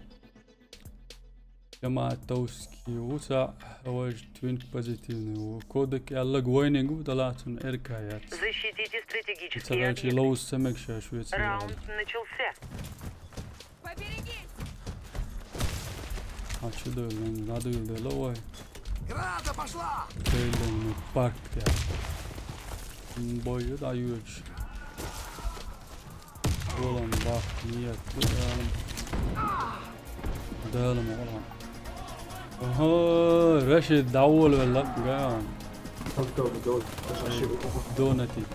Яматовский ву цхьаъ, важа твинк позитивный ву. Кодек аьлларг вайниг ву, далла цунна эрка яц. Защитите стратегические объекты. Ца хилча ловза ца мега шаьш веций. Раунд начался. Поберегись! А чу дуьйлу, дӀадуьйладелла вай. Граната пошла! Дейллина парк тӀехь. Бой ю дӀайоьдуш. Волан бахт, нет, ду Дала. Дала ма вала. Ага, Рашид дӀаволавелла, ган. Дона типа.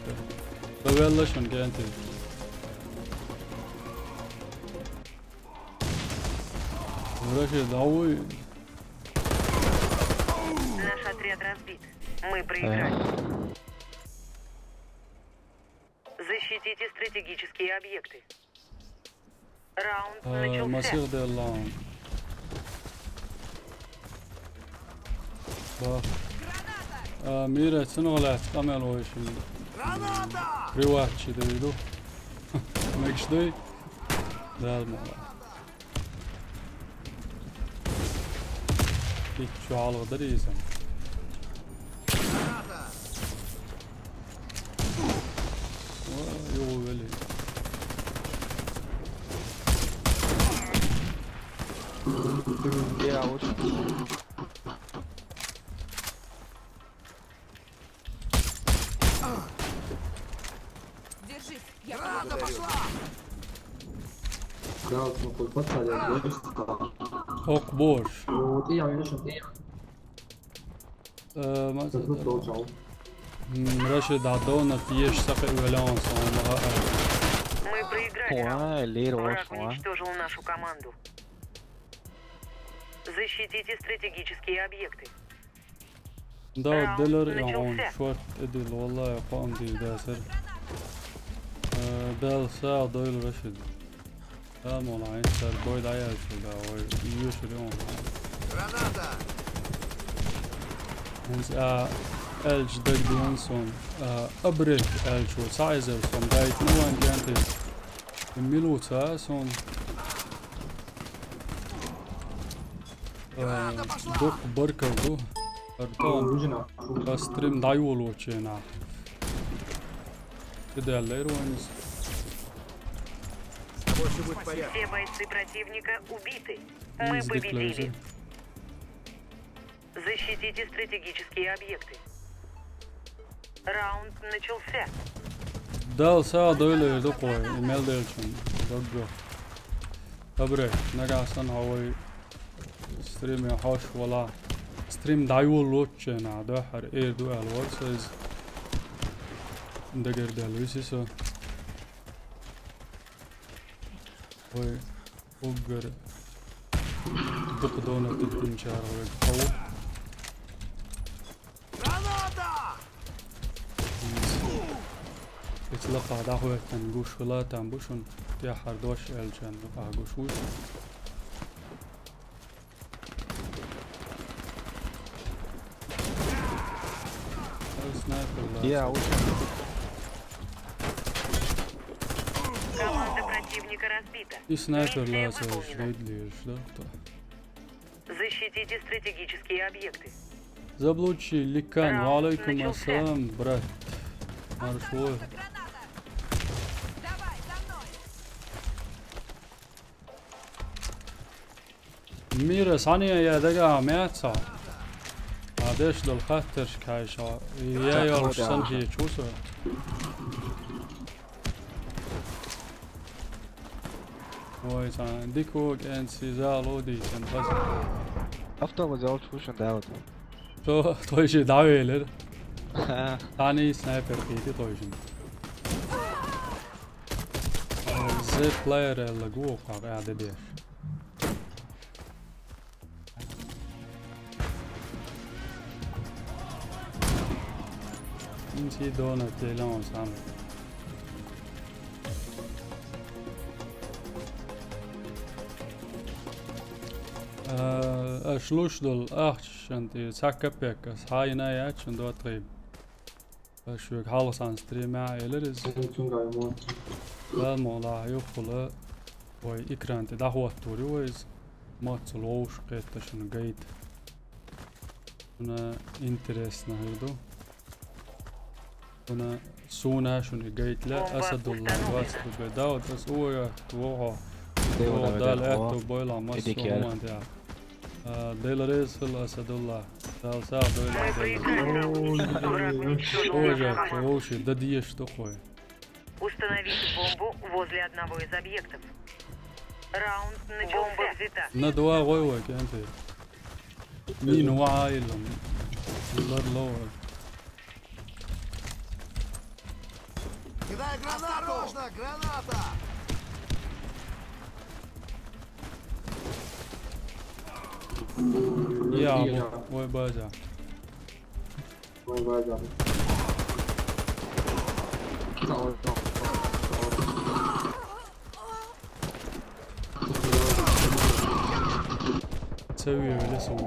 Со велла шун ган типа. Рашид, а вы? Наш отряд разбит. Мы проиграли. Защитите стратегические объекты. Раунд начался. Масих деллаун. Ба. А, мира, цунах лаьцна къамел вай шин. Граната! Приват чи девиду. Мегаш дуй? Дала мала. Ит чу хьалха дара иза. Ой, йо, вели. Я очень. Держись, я... Граната пошла! Да, вот смотри, подсадил, да, и встал. Ох, боже. Вот и я, видишь, вот и я. Э, ма- Тут получал. М, Рашид, а дона пьешь, сахи валянс, он, а, а. Мы проиграли раунд. Ой, лир, ваш, враг уничтожил нашу команду. Защитите стратегические объекты. Да, раунд делар начался. Шорт эдил, валлахи, кхоам дийр дацар. Э, Дала сагӀа дойла, Рашид. Да, мола, айн сар бой дӀаяьлча, да, вай, юшур юн. Граната! ХӀинца, а, аьлча дагадеана суна, а, абрек аьлча, цхьа иза суна дайтина вайн генти. Мила ву ца а суна? Э, дукха баркалла ду. Артон, ас стрим дӀайолочу хенахь. Чу даьлла эр вайна иза. Все бойцы противника убиты. Мы победили. Защитите стратегические объекты. Раунд начался. Дала сагӀа дойла эр ду кхой, и мел делчун, догга. Абре, нагахь санна хьо вай стриме хьош вала. Стрим дӀайоллоччена, дуьххьара эр ду аьлла вара со иза. Дагардел виси со. Вай уггар дукха донат динчар вай хау. Ицлаха дахветтан гуш хилатан бушун тяхар дош элчан дукха гуш вуш. Снайпер ла. Я, уж. Команда противника разбита. И снайпер ла. Миссия выполнена. Ждет лишь, да, кто? Защитите стратегические объекты. Заблудший Ликан, ва алейкум ассалам, брат. Маршо. Мира саня я дага мяца. А деш дал хаттер кайша. Я я сан хи чуса. Ой, сан дикок эн си залоди сан хаз. Автобус залчушан дават. То, то ещё давелер. Ха. Тани снайпер кити то ещё. Зе плеер ла гука, а, дебеш. Инси дона телон сам. Э, аш луш дол ахчанти саккапек, ас хайна ячун до три. Аш век халсан стримя элерис. Цунга эмоци. Ва мола юхула. Вай экранти дахваттури вайз. Моцул оуш кетташун гайд. Уна интересно хирду. Уна суна шуни гайд ла. Бомба Асадулла установлена. Вац тубе. Дават ас уя туохо. Дева, О, дева, дал дева. Эту бойла масу Эдикер. Уман диа. А, Деларес хил Асадулла. Дал са Мы Деларес. Проиграем раунд. Враг уничтожен. Ой, жа, вообще, да диеш такой. Установите бомбу возле одного из объектов. Раунд начался. Бомба взята. На два гой вай, кенте. Мин ва айлам. Лар ло. Кидай гранату! Осторожно, граната! Я, бу, вай база. Вай база. Целый лесу.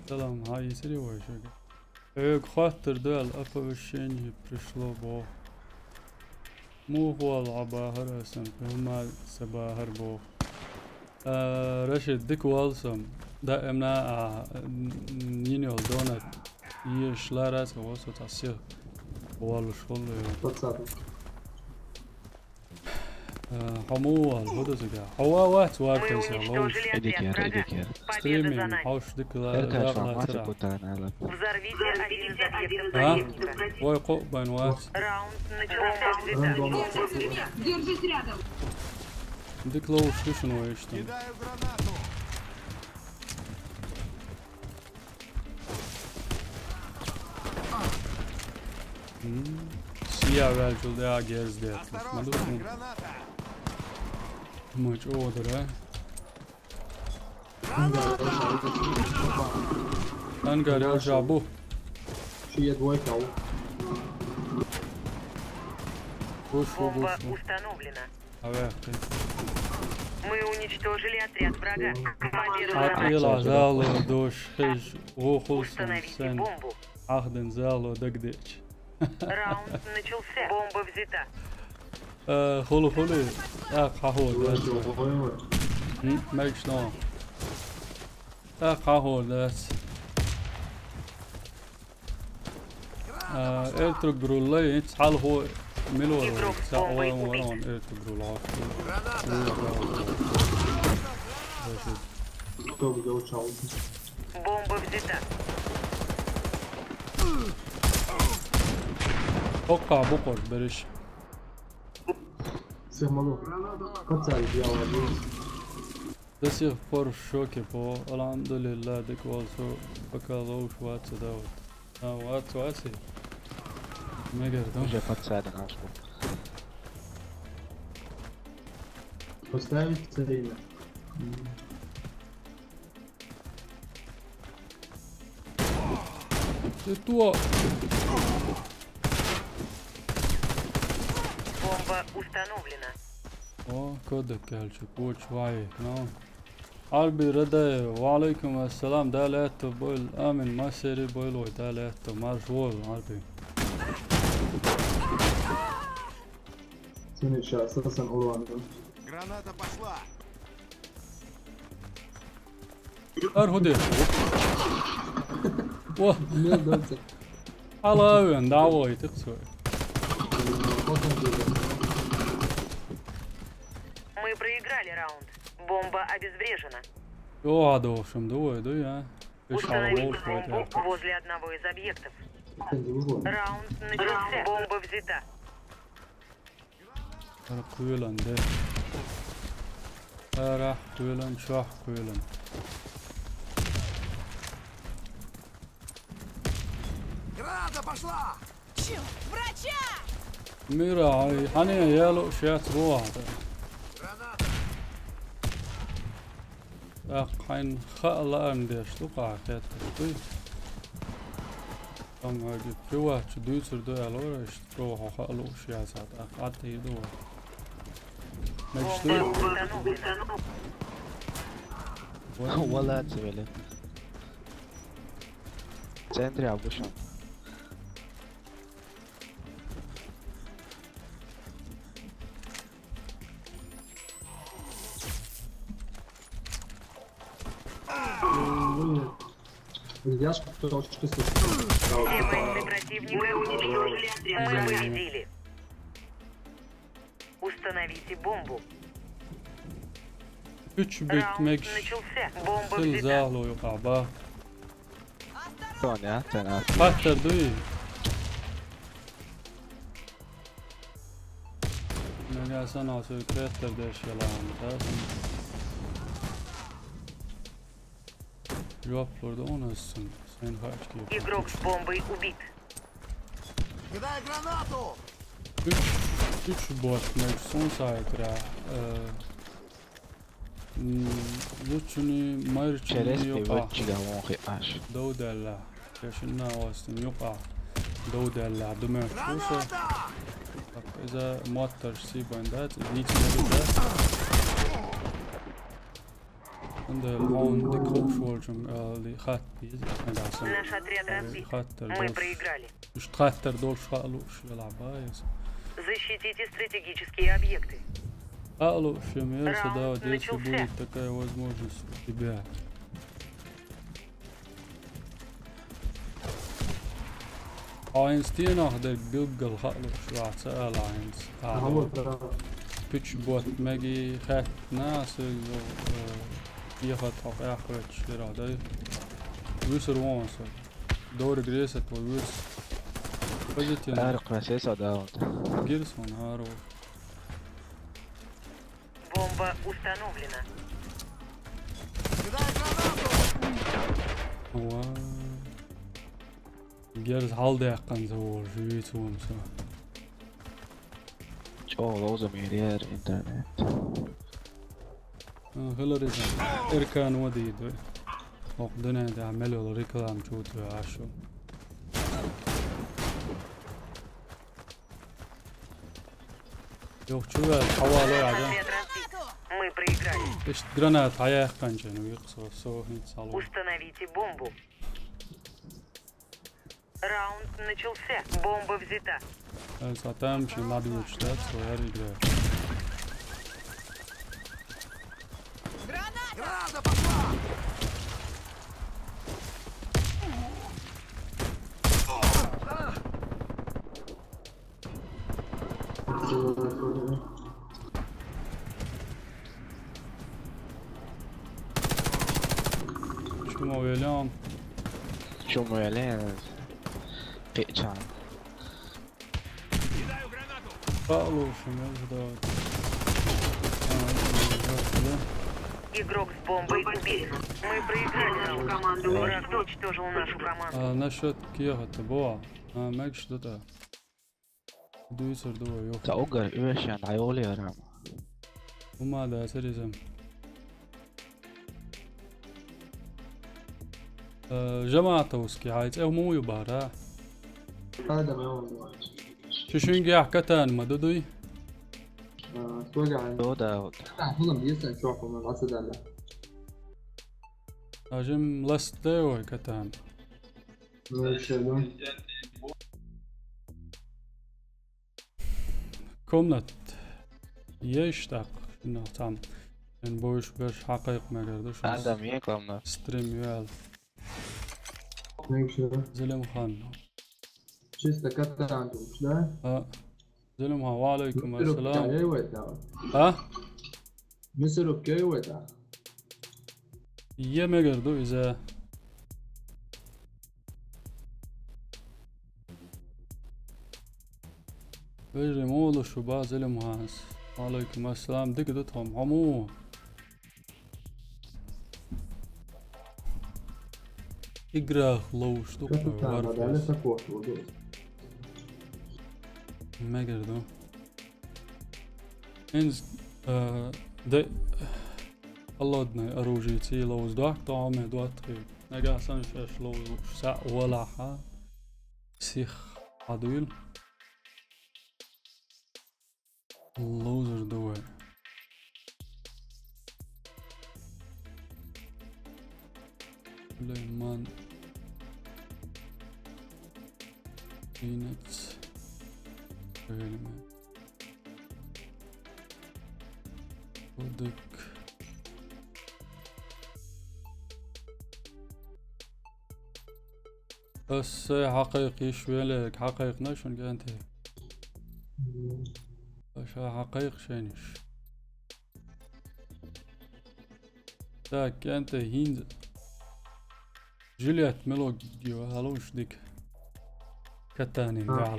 Салам, ха, исри вай шуга. Эг хаттер дал оповещение пришло бо. Мух вал абахар асан, пемал сабахар бо. А, Рашид, дик вал сам. Да эмна, а, н-, ниньол донат. Еш ларас, васо тасир. Вал шол, э. Ватсап. Э, хому вал, ходу зига. Хава ват, ват, Мы кайса, лоуш. Уничтожили отряд Эдикер, врага. Эдикер. Победа за Стриминг, нами. Хауш дик ла, Эркаш, ла, ла, мати тира. Путан, алан. Взорвите один из объектов А? Противника. Вай, ко, байн ват. Раунд начался. Рандом. Держись рядом. Дик лоуш, кушин вай, что. Кидаю гранату. М, сия валчул да герз да. Осторожно, Мадусун. Граната. Мач одра. Ангар, я жабу. Шия двойка. Гушу, Бомба гушу. Установлена. Аве, ты. Мы уничтожили отряд врага. Победа за нами. Атила зал дош хиж гохулсун. Установите сен. Бомбу. Ахден зал дагдеч. Раунд начался. Бомба взята. Э, хулу хулу. А, хаху, да. М, мэгшно. А, хаху, да. А, эртуг груллай, ин цхьал ху милур, игрок с цхьа бомбой ван убит. Ван эртуг грулла. Кто взял чал? Бомба взята. Окка, буквар, береш. Всех молу. Пацан, я ладно. До сих пор в шоке, по, алхамдулилла, дик валсу, пока лоуш ваца дават. А, вац, ваци. Мегар ду. Уже подсаден аж бу. Поставить цель. Ты то. Бомба установлена. О, кода калчу, почвай, ну. Арби Радаев, ва алейкум ассалам, Дала аьттув бойла, амин, массари бойла вай, Дала аьттув, марша вогӀийла, Арби. Синий сейчас, сан урван. Граната пошла! Ар хӀу де. О! Мел даци. Алавен, давай, ты кто? Мы проиграли раунд. Бомба обезврежена. Йо, а довшим, давай, да, я. Установить бомбу возле одного из объектов. Раунд начался. Бомба взята. Ара кхоьлан де. Ара кхоьлан, чохь кхоьлан. Граната пошла! Чё? Врача! Мира, ай, хьане яла уж яц вогӀа. Граната! ТӀаккха хьайна хаа лаарна деш ду-кх ахь хеттарг дуй? Амма аги приват чу дуьйцур ду аьлла вара, иштта чӀогӀа хьо хаа лууш яцахь, тӀаккха Ӏад тӀера ду вай. Мегаш дуй? Вала ца веле. Центре а бу шун. Яшка точки слышно. Все бойцы противника уничтожили. Мы победили. Установите бомбу. Уьч бит. Раунд мегаш начался. Бомба взята. Хила захьало юкъахь ба. Тоня, тена. Хаттар дуй? Нагахь санна соьга хаттар деш ялахь, да? Жоп лур ду хьуна ас цунна, сайна хаьа кхета. Игрок с бомбой убит. Кидай гранату! Уьч, уьч бот мегаш суна сайтра, э, м, зудчунний, майрачунний юкъахь. Через пивот чигавон хи аш. Дов даьлла. Я шинна а вастина юкъахь дов даьлла ду мегаш ву со. Граната! Так, иза моттарш сий бан дац, иза дийцина ду дац. Анда хьуна дика хууш волчунга ала хатта беза, нагахь санна. Наш отряд разбит. Хаттар долуш. Мы проиграли. Уьш хаттар долуш хаа лууш велахь бан иза. Защитите стратегические объекты. Хаа лууш ю, мера со дава, если будет такая возможность у тебя. Хьо хӀинца стенах дерг билггал хаа лууш вац, ца ала хӀинца. Ага. Пуьчу бот меги хаьттина, аса, э, дехат хьо къаьхьа хӀоьттуш дерах дай. Вуьсур вон со. Дориг ресет вай вуьсу. Позитивно. Ара кхаьсса со даунт. Гирс вон, ара вон. Бомба установлена. Ва. Герз хьалдаьккхина ца волуш, вуьйцу вон со. ЧӀогӀа ловза мийра яра интернет. А, хилар иза. Эркан вадийда вай. ХӀокху дуьнен тӀехь мел йолу реклама чу ву тхоьхьа шу. Юха чу ваьлла, хьавалой хьажа. Мы проиграли. Иштта граната хьаяьккхинчарна вуьйкъу со, со хӀинца хьало. Установите бомбу. Раунд начался. Бомба взята. Аса там ши ладугӀуш дац, со яра игра. Граната! Граната пошла! Чу ма веллехь. Чу ма веллехь. Кхечан. Кхаа лууш ю, мел ду. А, это не игра, да? Игрок с бомбой убит. Мы проиграли раунд. Враг уничтожил нашу команду. А, насчёт кехата, бо. А, мегаш ду тӀа. Дуьйцур ду вай, юха. Ца угар оьшан дӀайолаярам. ХӀума дацар иза. Э, Жаматовский, хьай цӀе хӀума ю бара? Адам, Адам. Шу шуьнгахь Катан ма ду дуй? А, Толя. До, да, вот. А, хӀунам дийсан чохь, хӀунам дӀасадалла. Ажим ласт дай вай Катан. Ну, ещё, да. Комнат. Еш так, шиннах цам. Эн бойш берш хьакхайкх мегар ду шуна. Адам, е комнат. Стрим юал. Ну, ещё. Зелимхан. Чисто Катан, да? А. Зелимхан, ва алейкум ассалам. Мисыров кай вайта? А? Мисыров кай вайта? Е мегар ду иза. Вежарий, муха ду шу, ба Зелимханас? Ва алейкум ассалам, дика ду тхо, хьо муха? Играх ловш ду кхуьй варфес. Мегар ду. Инз, э, де, холодное оружие ций ловз дохк, то хьо ме доттагӀий. Нагахь санна шаьш ловзуш схьа а валахьа, сих хьадуьйла. Ловзар ду вай. Сулейман. Динец. Сулейман. Кодек. Ас сай хьакхайкхийш велерг хьакхайкхина шуна кӀентий? Аша хьакхайкха шайнаш. Так, кӀентий, хӀинца Жилет мело гио, хьалуш дика. Катанин А, гал.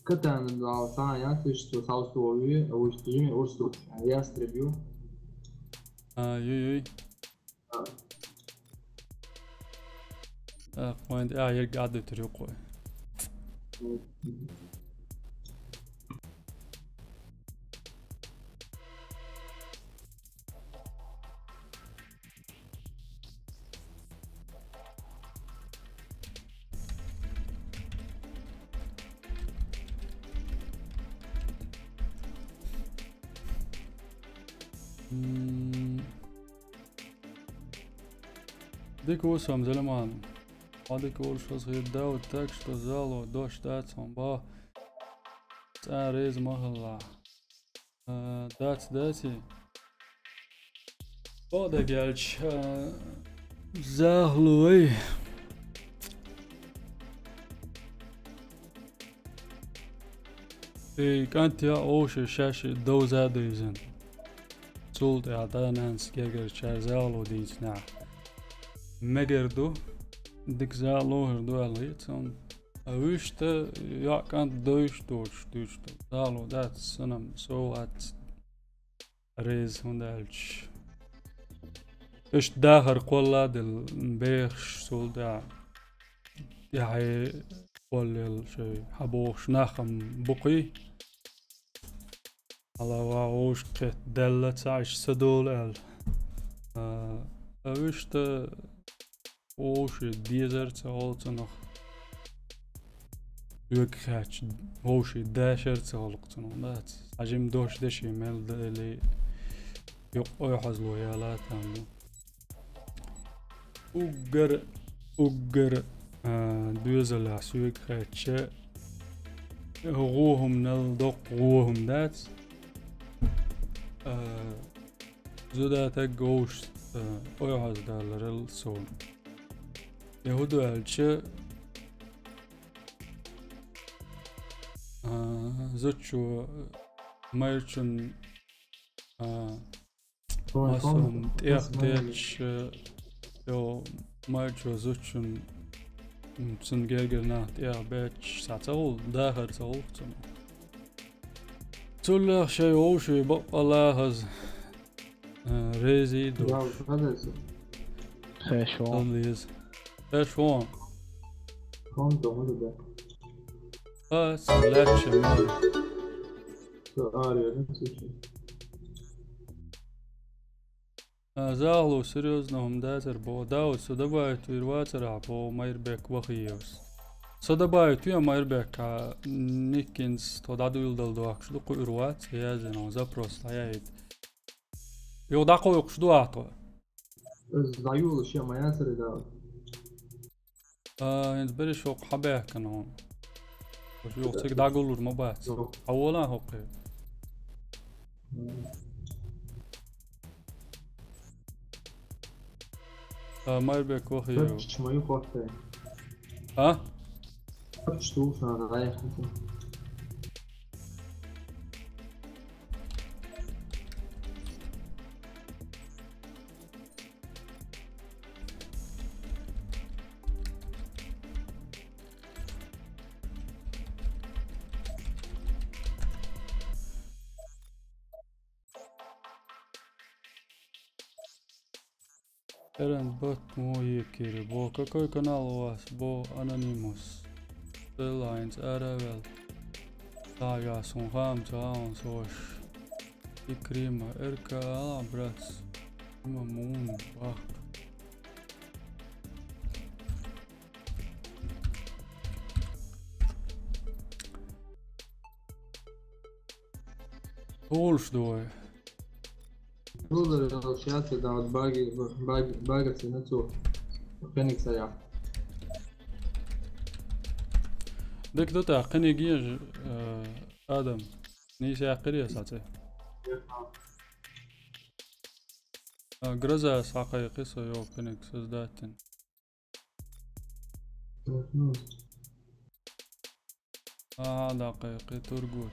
Катанин гал, сан ян тыш, что саустовый, а уж ты жими, уж что, а я стребью. А, юй, юй. А. А, хвайн, а, я гаду трюкой. М. Дика ву сом, Зелимхан. Хьо дика волуш хаза хир дав, так что зало дош дац хьуна боху. Цкъа реза ма хилла. А, дац, дац и. О, дагелча, а, захлой. Эй, кӀант я, овше шаьше довза а девзина. Цул тӀаьхьа да-нанас гергарчара захло дийцинехь. Мегар ду, дика захло хир ду аьлла хета суна. А вуьшта йоӀ кӀант довш доцуш дуьйцуш ду. Захло дац, санам, со вац реза, хӀунда аьлча иштта дахар кхолла а делла, бехаш цул тӀаьхьа тӀаьхье кхоллаелла шай хьан бохуш нах-м бу кхий. Хьала ван вовшах кхетта даьлла ца Ӏаш ца долу аьлла. А, а вуьшта вовше дезар ца олу цунах. Соьга хаьттича, вовше дашар ца олу цунах, дац. Хьажим дош деши мел дали, юкъа ойхьазло яла там ду. Уггар, уггар, а, доьзалехь соьга хаьттича, гӀо хӀуманал доккха гӀо хӀума дац. А, зуда таг вовшашца, а, ойхьаздаларал суна. Я хӀун ду аьлча, а, зудчо майрачун, а, Ой, массо тӀех детташ, э, йо, майрачо зудчун, м, цунна гергара нах тӀех бетташ, схьа ца гӀуллу, дахар ца гӀуллу цунна. Цуллех шайн вовшийн баккъалла хаза, э, резий ду. Хеш вон. Сан деза. Хеш вон. Кон дохуна да. Ас лаьтташ ма. Со ара яра, ца чу. А, захло, серьёзно, хӀума дацар бо. Дауд, со добавить вир вацар ахь бо, Майрбек Вахиевс. Со добавить ве Майрбек, а, никкинца тхо дӀадуьйладала дохкуш ду, кхуьур вац, яздина хьуна запрос дӀаяйта. Юха дӀакхойкхуш ду ахь тхо? Иза дӀайолуш я ма яцара, Дауд. А, хӀинца берриш хӀокху хьан баьхкина хьуна? Уьш юха цига дӀагуллур ма бац. Хьан волахь хӀокхе? А, Майрбек Вахиев. Чу ма ю хӀокхе. А? Чу ду сан дӀаяхна. Эрен бат мо екири. Бо, какой канал у вас? Бо, Анонимус. Селлайнс аравел. Тагас хӀун хаам ца хьаун сош. Икрима, РК ала, братс. Има мун, бах. Олуш ду вай. Доллар сейчас, да, вот баги, баги, багаться на цу. Феникса я. Дика ду тӀаккха, кхиниг еза, э, Адам. Нийса яьккхира аса цӀе. А, Гроза схьакхайкхи со, йо, кхиниг создать йина. Ага, даккхайкхи, тургу.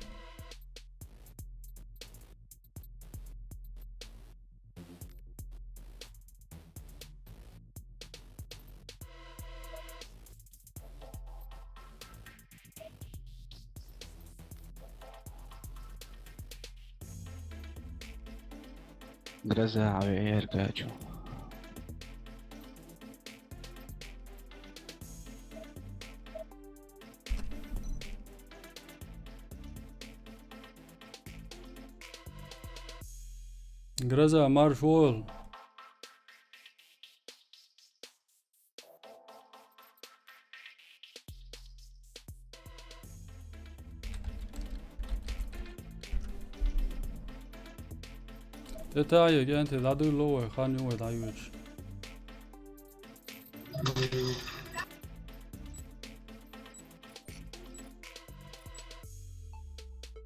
Гроза, а, эргачу. Гроза, марш вол. ТӀетаьӀе, кӀентий, дӀадуьллу вай, хан ю вай дӀайоьдуш.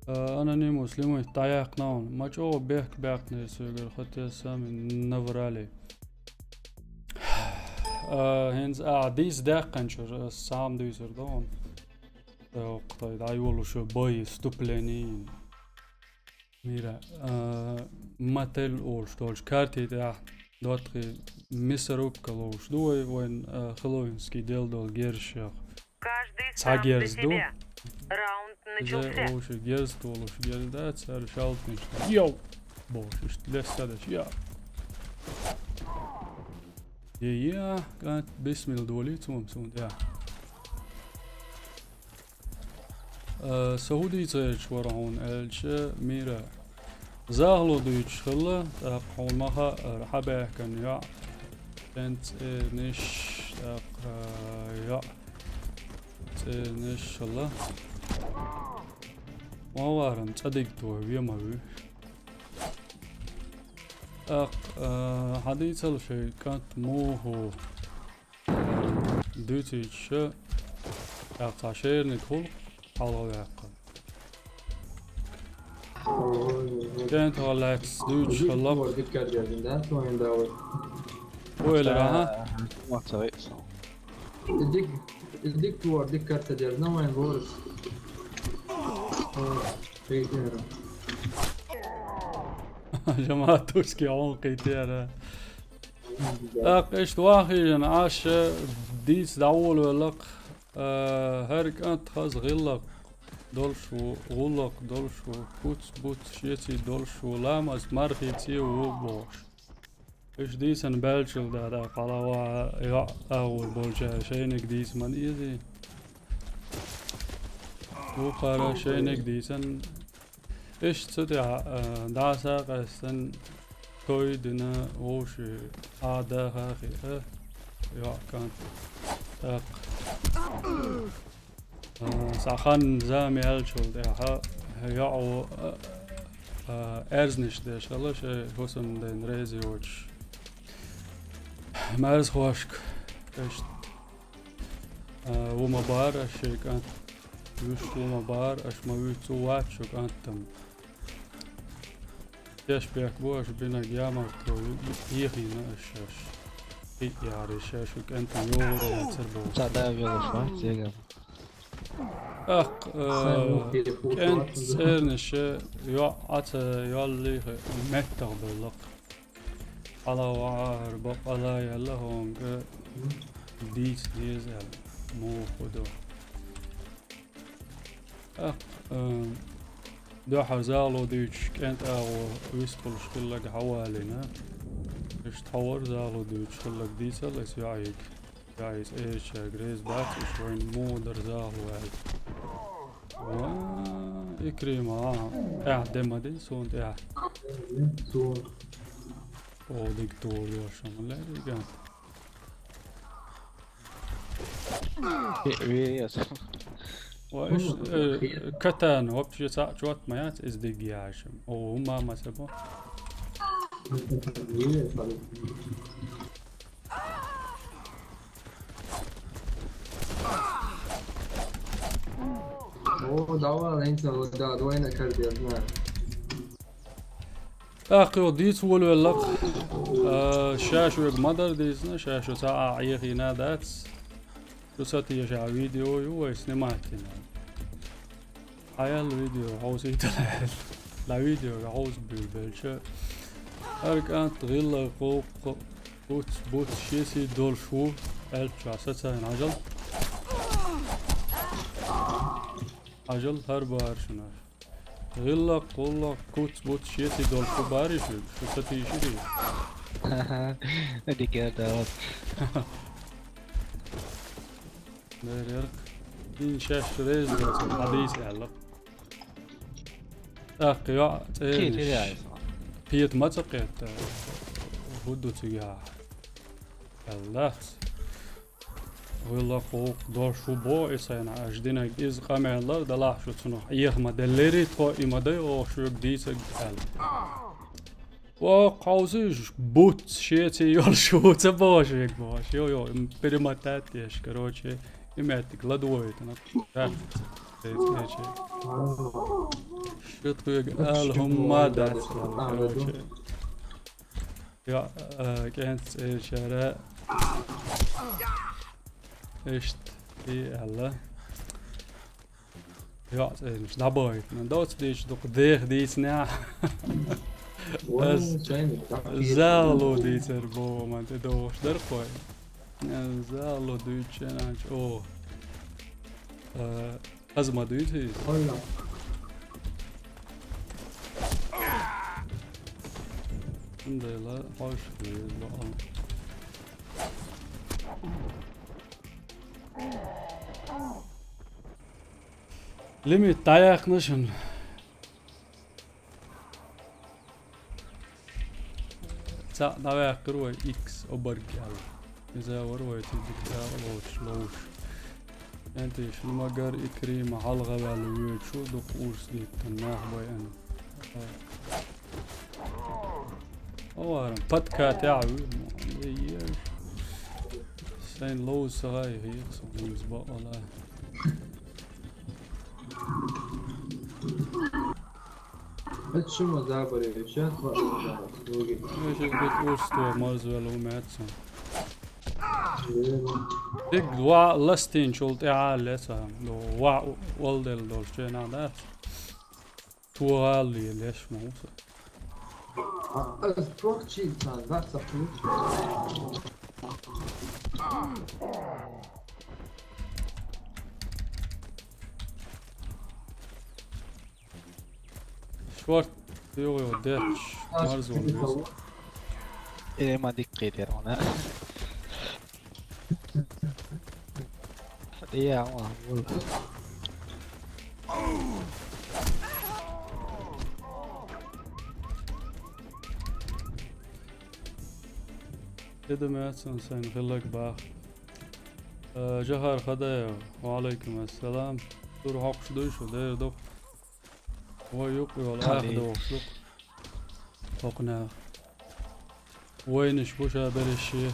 Э, Анонимус, лимит дӀаяьккхина хьуна. Ма чӀогӀа бехк баьккхинера соьгара, хотя сами наврали. Э, хӀинца, а, дийца даьккхинчуьра, ас цхьа хӀума дуьйцур ду хьуна. Э, кху тӀе дӀайолуш бой, вступление. Мира, а, мотель олуш долчу карти тӀехь доттагӀий мясорубка ловуш ду вай, вайн, а, хэллоуинский дел долу герзаш яха. Цхьа герз ду. Иза олуш герз толуш герз дац, цара шалтнаш ду. Йоу! Бохуш, иштта лесса деш, я. Е, я, кӀант, бисмилла долий цунна, цунна, я. Э, со хӀун дийца гӀерташ вара хьуна аьлча, Мира? Захало дуьйцуш хилла, тӀаккха хьуна ма хаьара, хьан баьхкина йоӀ. КӀентий цӀерниш, тӀаккха, э, йоӀ. ЦӀерниш хилла. Ма варам, цӀа диг тохий, ве ма вуьй. ТӀаккха, э, хьан дийцал шайн кӀант муха дуьйцуьйтуш, тӀаккха цхьа шерниг хуьлу хьалха ваьккхина. КӀентий лаьцна дуьйцуш хилла. Ойла, аха. Дик, дик тур, дик карта дерзна вайн ворс. Жаматушки он кхитера. ТӀаккха иштта вахийна Ӏаш дийца дӀаволавелла-кх, а, хӀара кӀант хаза гӀиллакх долуш ву, гӀуллакх долуш ву, куц-буц шеца долуш ву, ламаз мархица ву бохуш. Уьш дийцина баьлчул дара, хьала ваха йоӀ агӀор болчара шайниг дийца ма дезий. Вукхара шайниг дийсан. Иштта цу тӀехь, а, дӀаса къаьстина, той дина, вовши а даха хиъа, йоӀ кӀант. ТӀаккха, а, цхьа хан зама яьллачул тӀаьхьа, йоӀо, а, а, аьрзнаш деш хилла шайн хӀусамден реза йоцуш. Мерзахошка, иштта. А, ву ма бара аш шайн кӀант. Вуьш ву ма бара, аш ма вуьйцу ву вац шу кӀантам. Деш бехк бу аш бинарг ямартло ю-, ю-, ехийна аш шаьш. И яри шаьш шу кӀантам йогӀур яцар боху. Ца да велаш вац, зегам. Ах, э, кӀант цӀернаш йоӀ Ӏа ца йоллий хе, меттах беллакх. Хьала вахьара бакъала яьлла хӀунга дийца деза аьлла, муха хӀу ду. ТӀаккха, а, дуьхьара захало дуьйцуш кӀентӀагӀо вистхуьлуш хилларг хьавалийна. Иштта хьовар захало дуьйцуш хилларг дийцал аса йоӀийга. Гайс, эшаг, рез бац, уж вайн мудар захлу аьлла. Ва, Икрима, а, тӀаьхьа де ма дин суна тӀаьхьа. Суна. О, диг тур йошам, лериган. Ве, ве, яс. Ва, иш, э, катан, вообще, са чот ма яц, из диг яшам. О, ума ма се бо. О, давай, Лэнса, вот, да, двойно кардио, да. ТӀаккха йо дийца волавеллакх. Э, шаьш вега ма-дарра дийцина, шаьш ю цхьа а Ӏехийна дац. Шу сатеша видео ю вай снимать йина. Хьаяьлла видео хьовсийталахь. Ла видеога хьовсабуьйлабелча, хӀара кӀант гӀиллакх-гӀуллакх, куц-буц шеси долуш ву, аьллачохь сацарна хьажал. Хьажал хӀара бахаршинаш. ГӀиллакх-гӀуллакх, куц-буц шеси долуш ву бахарий шуьга, шу сатийширий? Дикер да вот. Дерриг. Хин шаьш реза доцург хьадийца аьлла. ТӀаккха йоӀ цӀернаш. Кхета ма ца кхетта. ХӀун ду цигахь? Аьлла дац. ГӀиллакх-гӀуллакх долуш ву боху и сайна, аш динарг иза къамел лар далахь шу цунах. Эха ма деллерий тхо, и ма дай оха шуьга дийцарг аьлла. Ох, хьовсийша, буц, шеца йолуш ву ца бохуш вега бохуш. Йо, йо, перемотать деш, короче, и меттиг ладойтана. Да. Шу тхоьга ала хӀумма дац, короче. Йо, э, кӀентан цӀерачара. Иштта, и аьлла. ЙоӀ цӀернаш дӀабахийтина. Доцу дийчу дукха деха дийцинехь. Ас зало дийцар боху, ма тӀедогӀуш дара кхой. Зало дуьйцу шен анча, о. Э, хаза ма дуьйцу иза. Цундела хьоьжуш хеза бакъал. Лимит дӀаяьккхина шуна. Цхьаъ дӀаваьккхира вай X обарг аьлла. Иза вара вай цига дика дакъа лоцуш ловш. КӀентий, шуна ма-гарра Икрима хьалхаваьлла воьдуш ву, дукха урс диттан нах байъана. Оварам, подкатехь вуьйр ма, е, е. Сайн ловза ца гӀай, хьеха со хӀинца бакъала. Хьо чу ма забаре, сейчас ма забаре. Вешин бит урсто марзвелла ву меца. Диг ва ластинчул тӀаьхьа леца. Ва олдел долчу ченах дац. ТугӀалле леш ма ву со. А, ас прохчийца, да, ца хьуьйцу. Шорт, йо-йо, деш, марзо веза. Э, ма диккхий дер вана. Я, ма, вул. Эдамац сан сайн хиллаг бах. Э, Жахар Хадаев, ва алейкум ассалам. Тур хокш дуй шу, дер дук. Вай юк йол, ах Хали. Дохш дук. Хокна. Вайниш буша береши.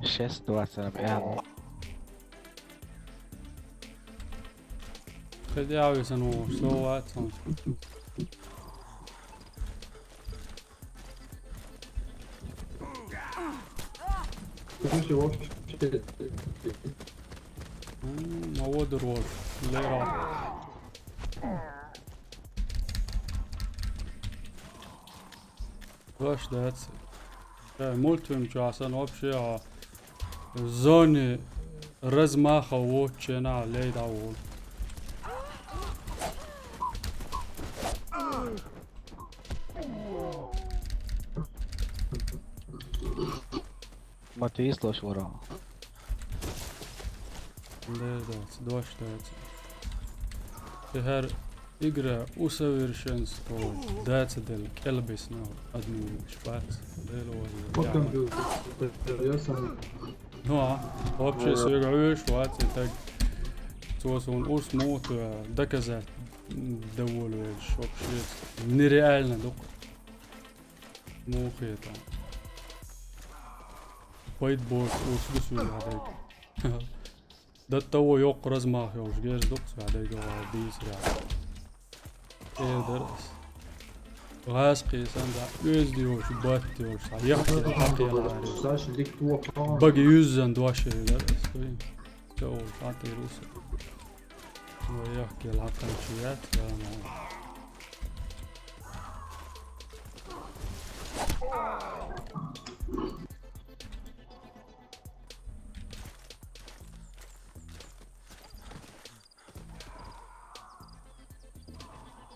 Шесть двадцать, ребята. Кхидяви сан ву, со ватсан. Слушай, вообще. М, а вот дорог. Лера. Ваш дац. Э, мультфильм часан вообще, а, зоны размаха вотчена лейда вол. Матвей слышал, ура. Да, да, два считается. Теперь игра усовершенствовать. Да, це дел, кельбис, но админ шпац. Дел, вот, Вот да. Компьютер. Я сам. Ну, а, вообще, Э. Серега, видишь, вот, и так. Цос он ус мут, э, доказать, м, довольно, вообще, нереально, дук. Мухи там. Файтбокс, ус, ус, ус. До того ёк размах ёш, герз дукс, а дай гава бис ра. Элдерс. Газ кисан да, ёз диёш, бат диёш, а як диёш, а тела. Саш, лик туа. Баги юззан дуаш элдерс. Всё, а ты рус. Ну, як кел атан чият, я, ну.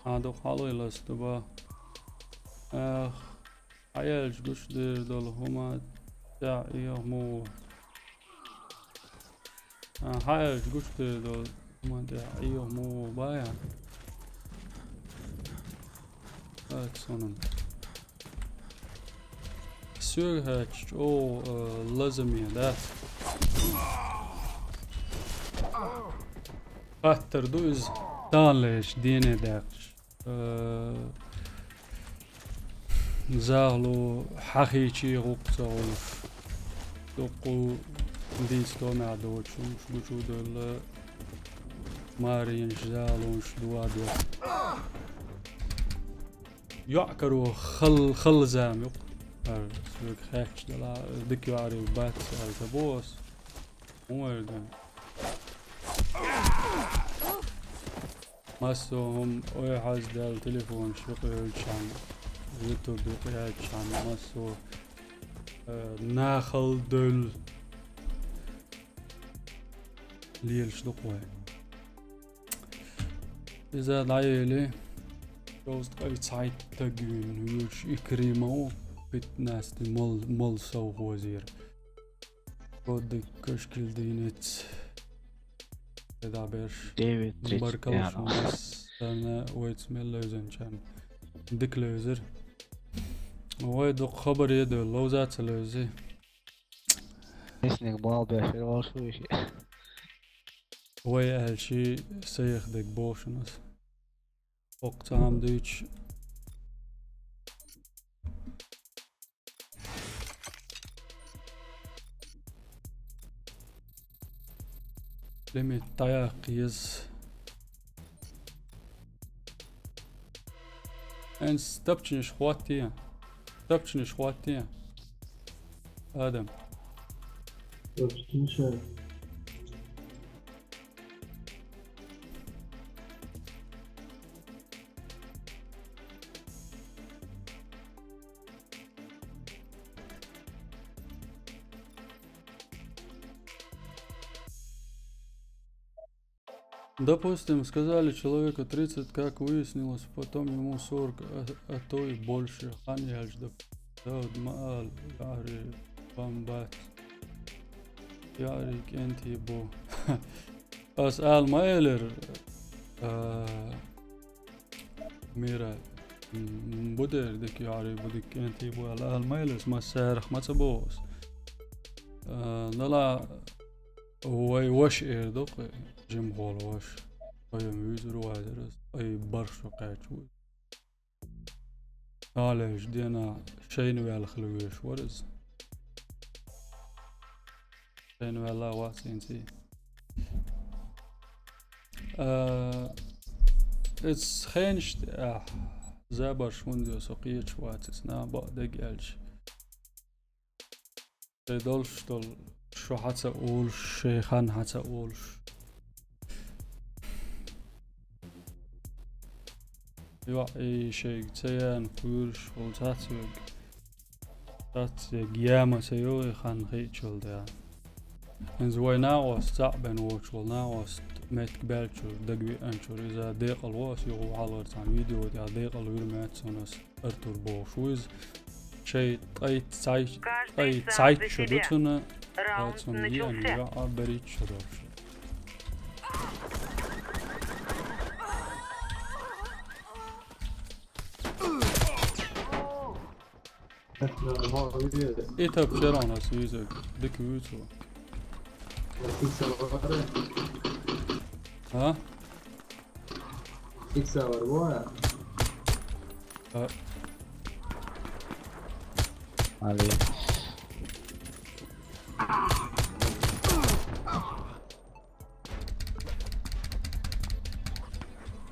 А, дохалу илас туба. Эх, аялж гуш дир дол хума, я, иё му. А, аялж гуш дир дол хума, я, иё му, бая. Так, сонун. Сюр хач, о, э, лазами, да. Хаттар ду из танлеш, дене дакш. Э, захлу хахичи гуксаулш. Дукку динстомя дочумш, гучудалла маринш, залунш, дуадя. Йоакару хал, хал зам юк. Ар, сук хахч дала, дик йоари бат, ар, забос. Умардан. Массо хум ой хаз дал телефон шук ёлчан, YouTube дук ячан, массо, э, нахал дөл лиел шдук вай. Иза дайели, просто кай сайт тагюн, юш икримау, пятнадцать мол, мол сау хозир. Кодик кашкил динец. Эда берш. Девять тридцать. Баркалшмас, сана уэц мел лэзэн чан. Дик лэзэр. Ой, дук хабар еду, лоузаца лэзи. Эснег бал бэшэр волшу иши. Ой, элши саях дек бошунас. Ок цаам дыч. Леми таяк ез. Эн стопчиниш хватти. Стопчиниш хватти. Адам. Стопчиниш. Допустим, сказали человеку тридцать, как выяснилось, потом ему сорок, а, а то и больше. Хан яльш, доп-, Дауд ма ала, яӀри, бамбац. ЯӀри кӀентий бу. Ас ала ма элира, а, Мира, м, бу дера дика яӀри, бу дика кӀентий бу ала, ала ма элира, ас массарах ма ца боху ас. А, нала вай ваша эр ду-кх, жимахволу ваша. Вай ма вуьйцур ву хьажар ас, вай барх шо кхаьчча ву. Талеш дена шайна ваьлла хила везаш вара иза. Шайна ваьлла вац хӀинца. А, эцу хенаш тӀехь забарш хӀунда йо со кхеташ вац, эцу наха бакъ дерг аьлча. Шайн долуш долу шо хьа ца олуш, шайн хан хьа ца олуш. ЙоӀ, и шайга ца яна кхоьруш волу цхьацца верг. Цхьацца верг яма ца йо и хан хиъчул тӀаьхьа. ХӀинца вай накъост цхьаъ бен воцуш волу накъост меттиг баьллачуьра, дагавеанчуьра иза декъал ву ас, юха ву хьалхара цхьана видео тӀехь декъал вуьйр моьтту суна ас. Артур бохуш ву иза. Шайн ткъе цхьайтта, ткъе цхьайтта шо ду цунна, ткъа цунна еана йоӀ а берхӀитта шо долуш. И тап черон ас визаг, дика вуьйцу. А? Иксавар бу. А. Али.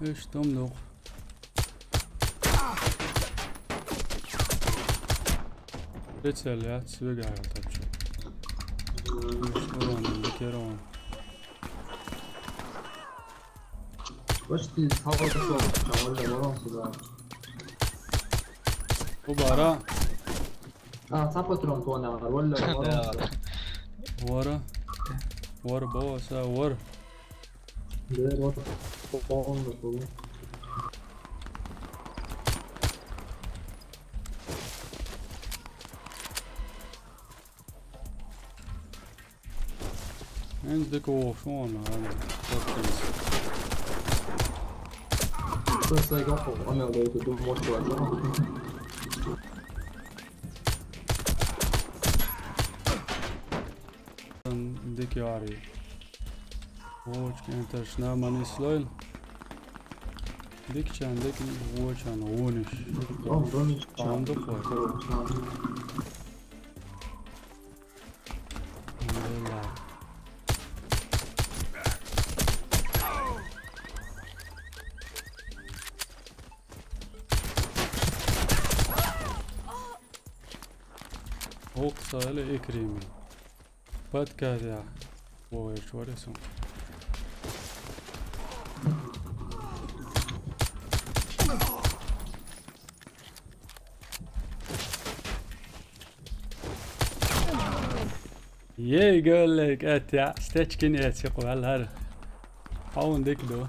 Иш там докъ. Прицел яц, вегахь йолтачу. Иш урон, дикерон. Почти схавал схавал сюда. Убара. А, цхьа патрон тхуна, валла, валла. Вара. Вара, босса, вара. Да, вот. Полный, полный. Энд дика вохуш ву, наверное. Просто я говорю, он надо это думать, что это. Дика яри. Вочка, это ж на мани слойл. Дикчан, дик, вочан, вониш. Он, вониш. Он дукой. Гьукъ ца хила икрими. Паткадя. Вовеш варе сум. Ей, гёллей, кӀетта, стечкин эци къвалар. Хьаун дик ду.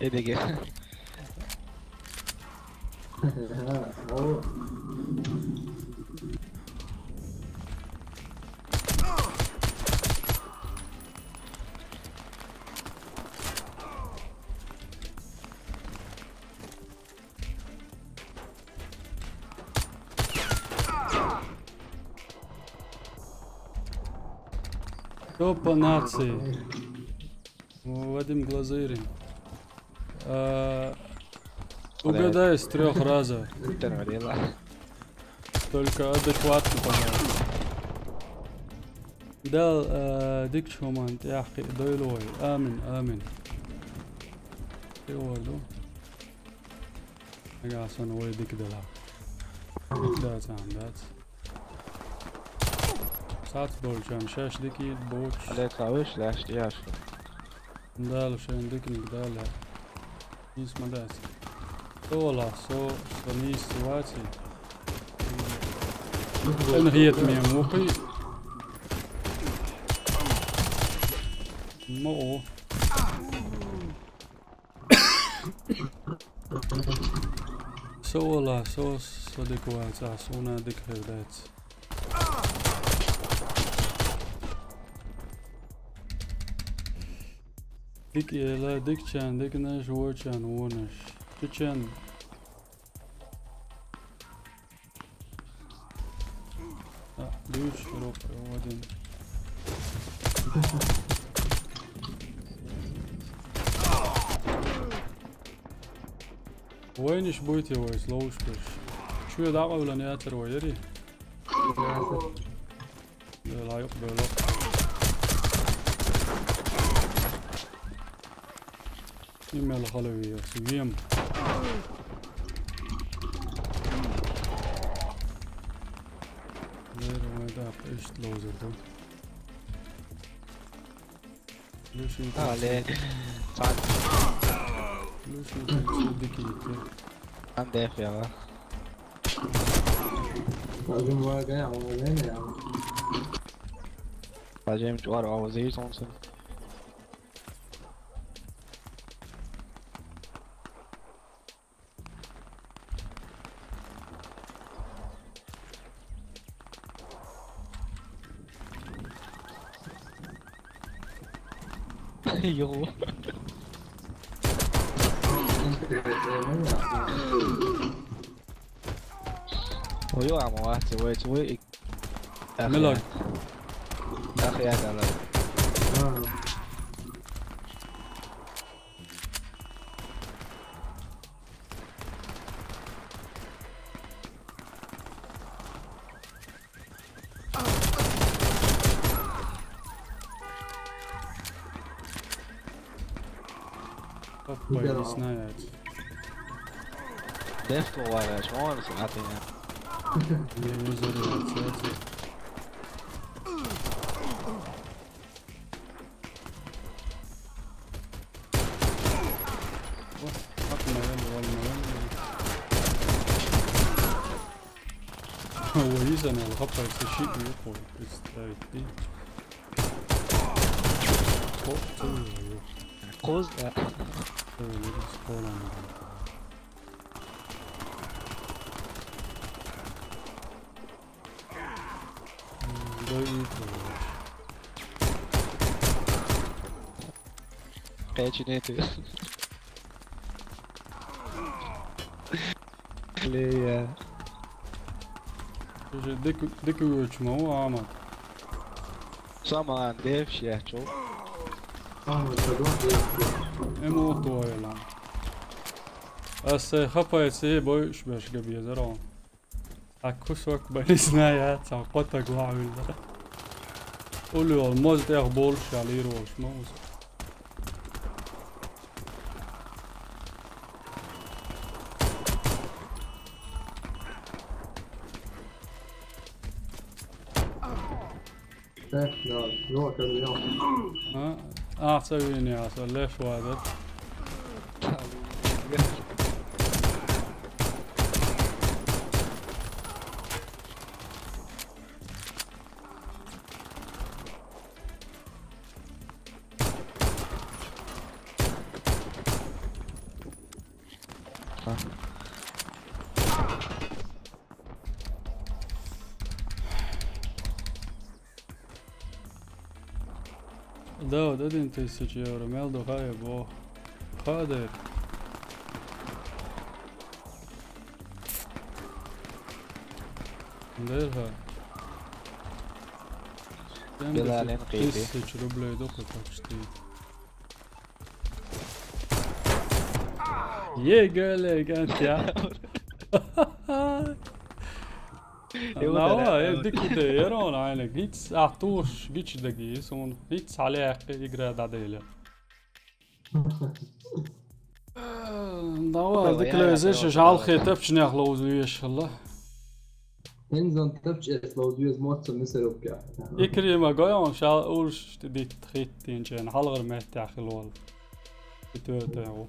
Эдиге. О. Кто по нации? Вадим Глазырин. А, угадай с трёх раза. Только адекватно, пожалуйста. Дал, а, дикчу хуман тӀехь кхиъ дойлу вай. Амин, амин. Кхиъ вай ду. Нагахь санна вай дика делахь. Дика дац, ам дац. Сац болчарна шаьш дика йийта боцуш. Ле ца вуьш, лаьшна тӀе яш. Дала шайна диканиг дала. Нийса ма дац. Со валахь, со, со нийса ца ваций. Эн хетаме вукхий. Ма о. Со вала, со, со дика вац, а сона дика хир дац. Дика эла, дика чан, диканаш, вочан, вонаш. Чечен. А, душ, роп, один. Вайниш буйте вай, слоушпеш. Чуя дагавлан ятер вай, яри? Бела юк, бела. Имел халави, вим. Лер вайда, ишт лозер ду. Лешин. А, ле. Фат. Лешин, дикий. Андеф, я. Лазим вага, я, вага, я. Лазим чуар, а, вазир, солнце. Йо. Ой, ё-моё, а, цевой, цевой, и Милок. Ах, я, да, ладно. Папа, не знаю. Деф ловараш, он сатина. Не, не взорвется. О, как, наверное, вольно, наверное. Ой, из-за него хапается щит, не понял. Представить ты. О, ты, ё. Коз, да. Э, не без пола, наверное. М, да и то. Кайчи нету. Клея. Слушай, дык, дык вычму, а, мат. Саман, девш, я, чё? Саман, это дом, девш, я. Ему твой, ла. А с хапается, бой, шбеш, габье, здорово. А кусок болезная, цан хъотаг ваъвилла. Улув моз тӀех болуш, ша лийр волуш ма вуза. Э, да, ну, это я. А? А, ца вини, а, ца леш вадат. Да, вот один тысяча евро, мел духая бо. Хадер. Дерха. Билален къиди. Тысяча рублей духу почти. Е, геле, гантя. Ма ва, э, дикуде, ерон айнек. Гиц, а, туш, гич деги, сун. Гиц, але, игра да деле. Давай, дикуде, зеш, жал хетеп, чинех лоуз вешхла. Хензон тапча эс лоуз вез моцца мисарупка. Икрима гойон, шал уж дит хиттин чен, халгар меття хилвол. Итвертего.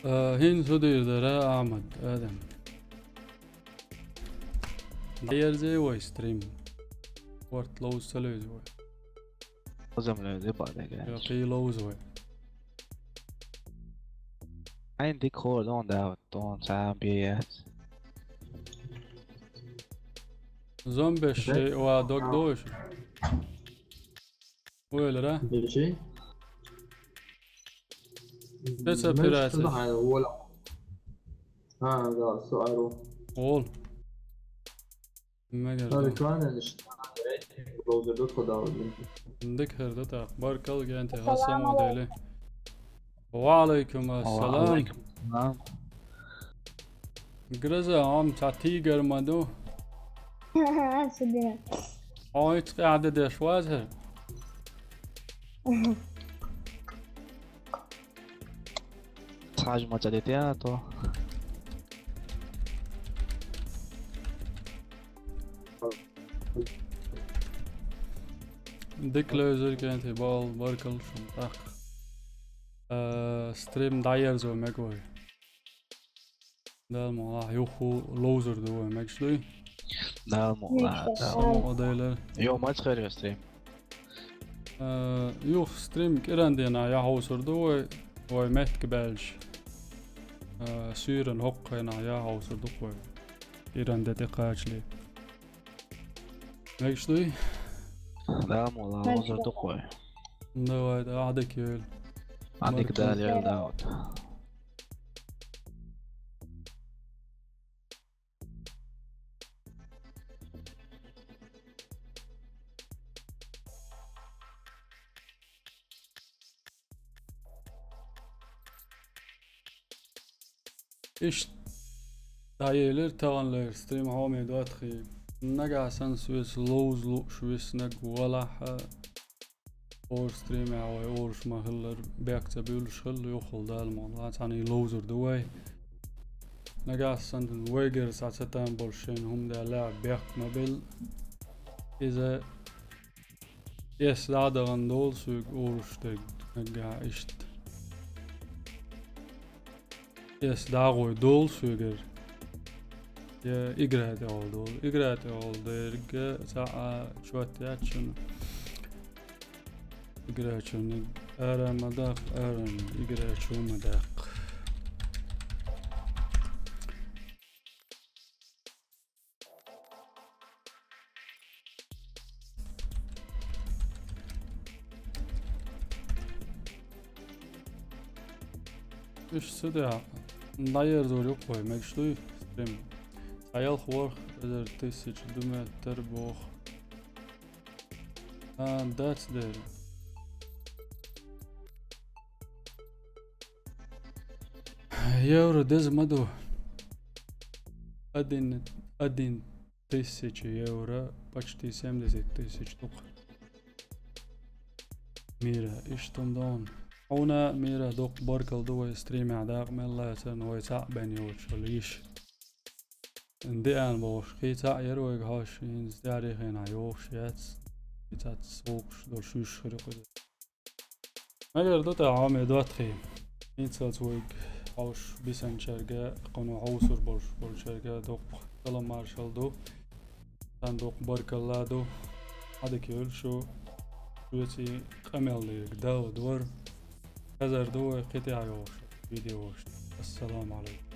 Э, хӀинца хӀу дийр дара, Ахьмад, Адам? ДӀаерзий вай стрим? Корта ловза ца левза вай? Ловза ма левза, баъ дага. Йо, кхий ловза вай. Хьайна дика хӀора дон да, дон цхьа а бе яц. Зомбеш шей ва дог дойш. Ойлара? Бежи. Спецоперация. Знаешь, что такое воля? А, да, суару. Ол. Мегар. Али да. Кванен, что ли? Браузер дот куда вот. Дик хӀара да тӀаккха. Баркал генте, ассаламу алейкум. Ва алейкум ассалам. Ва алейкум ассалам. Гроза, Ӏам цхьа тигр ма ду. Ха-ха, ца дина. Хьо иттӀа къаьхьа де деш вац хӀара? Цхьажа ма ца дитя то. Дика левзар кенте, бал, баркал шун тӀаккха. Э, стрим дӀаерзо мег вай. Дала мукъ лахь, юххе ловзар ду вай, мегаш дуй? Дала мукъ лахь, Дала мукъ лахь. Йо, маца хир я стрим? Э, юха стрим кӀиран дийнахь яхьовсар ду вай, вай меттиг баьлча. Э, суьйран хӀокху хенахь яхьовсар ду вай. КӀиран де тӀекхачале. Мегаш дуй? Дала мукъ лахь, ловзар ду вай. Давай, да, Ӏадика йойла. Ӏадика Дала йойла, Дауд. Иштта дӀаелира таханлера стрим, хьоме доттагӀий. Нагахь санна соьца ловза лууш виснарг валахь а, хӀора стримехь вай олуш ма-хиллара, бехк ца буьйлуш хилла, юххе Дала мукъ лахь, цхьаьна ловзар ду вай. Нагахь санна вайгара схьа ца там болуш шайна хӀума даьлла а бехк ма белла. Иза эс дӀа а дахана долу соьга олуш дерг наггахь иштта. Эс дӀа а гӀой долу соьгара. Я игра тӀехула долу. Игра тӀехула дерг цхьа а чот яц шуна. Игра чунна ара ма даккха, аран игра чу ма даккха. Иштта ца де, дӀаерзор ю-кх вай, мегаш дуй стрим? Цхьа ялх ворхӀ эзар тысяча ду меттар боху. А, дац дера. Евро деза ма ду. Один, один тысяча евро, почти семьдесят тысяч ду-кх. Мира, иштта ма ду. Хьуна, Мира, дукха баркалла ду вай стримехь дакъа мел лацарна, вай цхьаъ бен йоцуш йолу йиш. Деана бохуш, кхин цхьаъ яра вайга хьожуш, хӀинца тӀаьхьарчу хенахь йохуш яц, кхин цхьацца вовшах долуш йиш хир ю-кх иза. Мегар ду тӀаккха, хьоме доттагӀий. ХӀинцалц вайга хьовсуш бисинчаьрга, кхунна хьовсур болуш болчаьрга дуккха салам маршалла ду. Царна дуккха баркалла ду. Ӏадика йойла шу. Шуьца къамел дийриг Дауд вара. Хазар ду вай кхин тӀаьхьа йолуш видеошна. Ассаламу Ӏалайкум.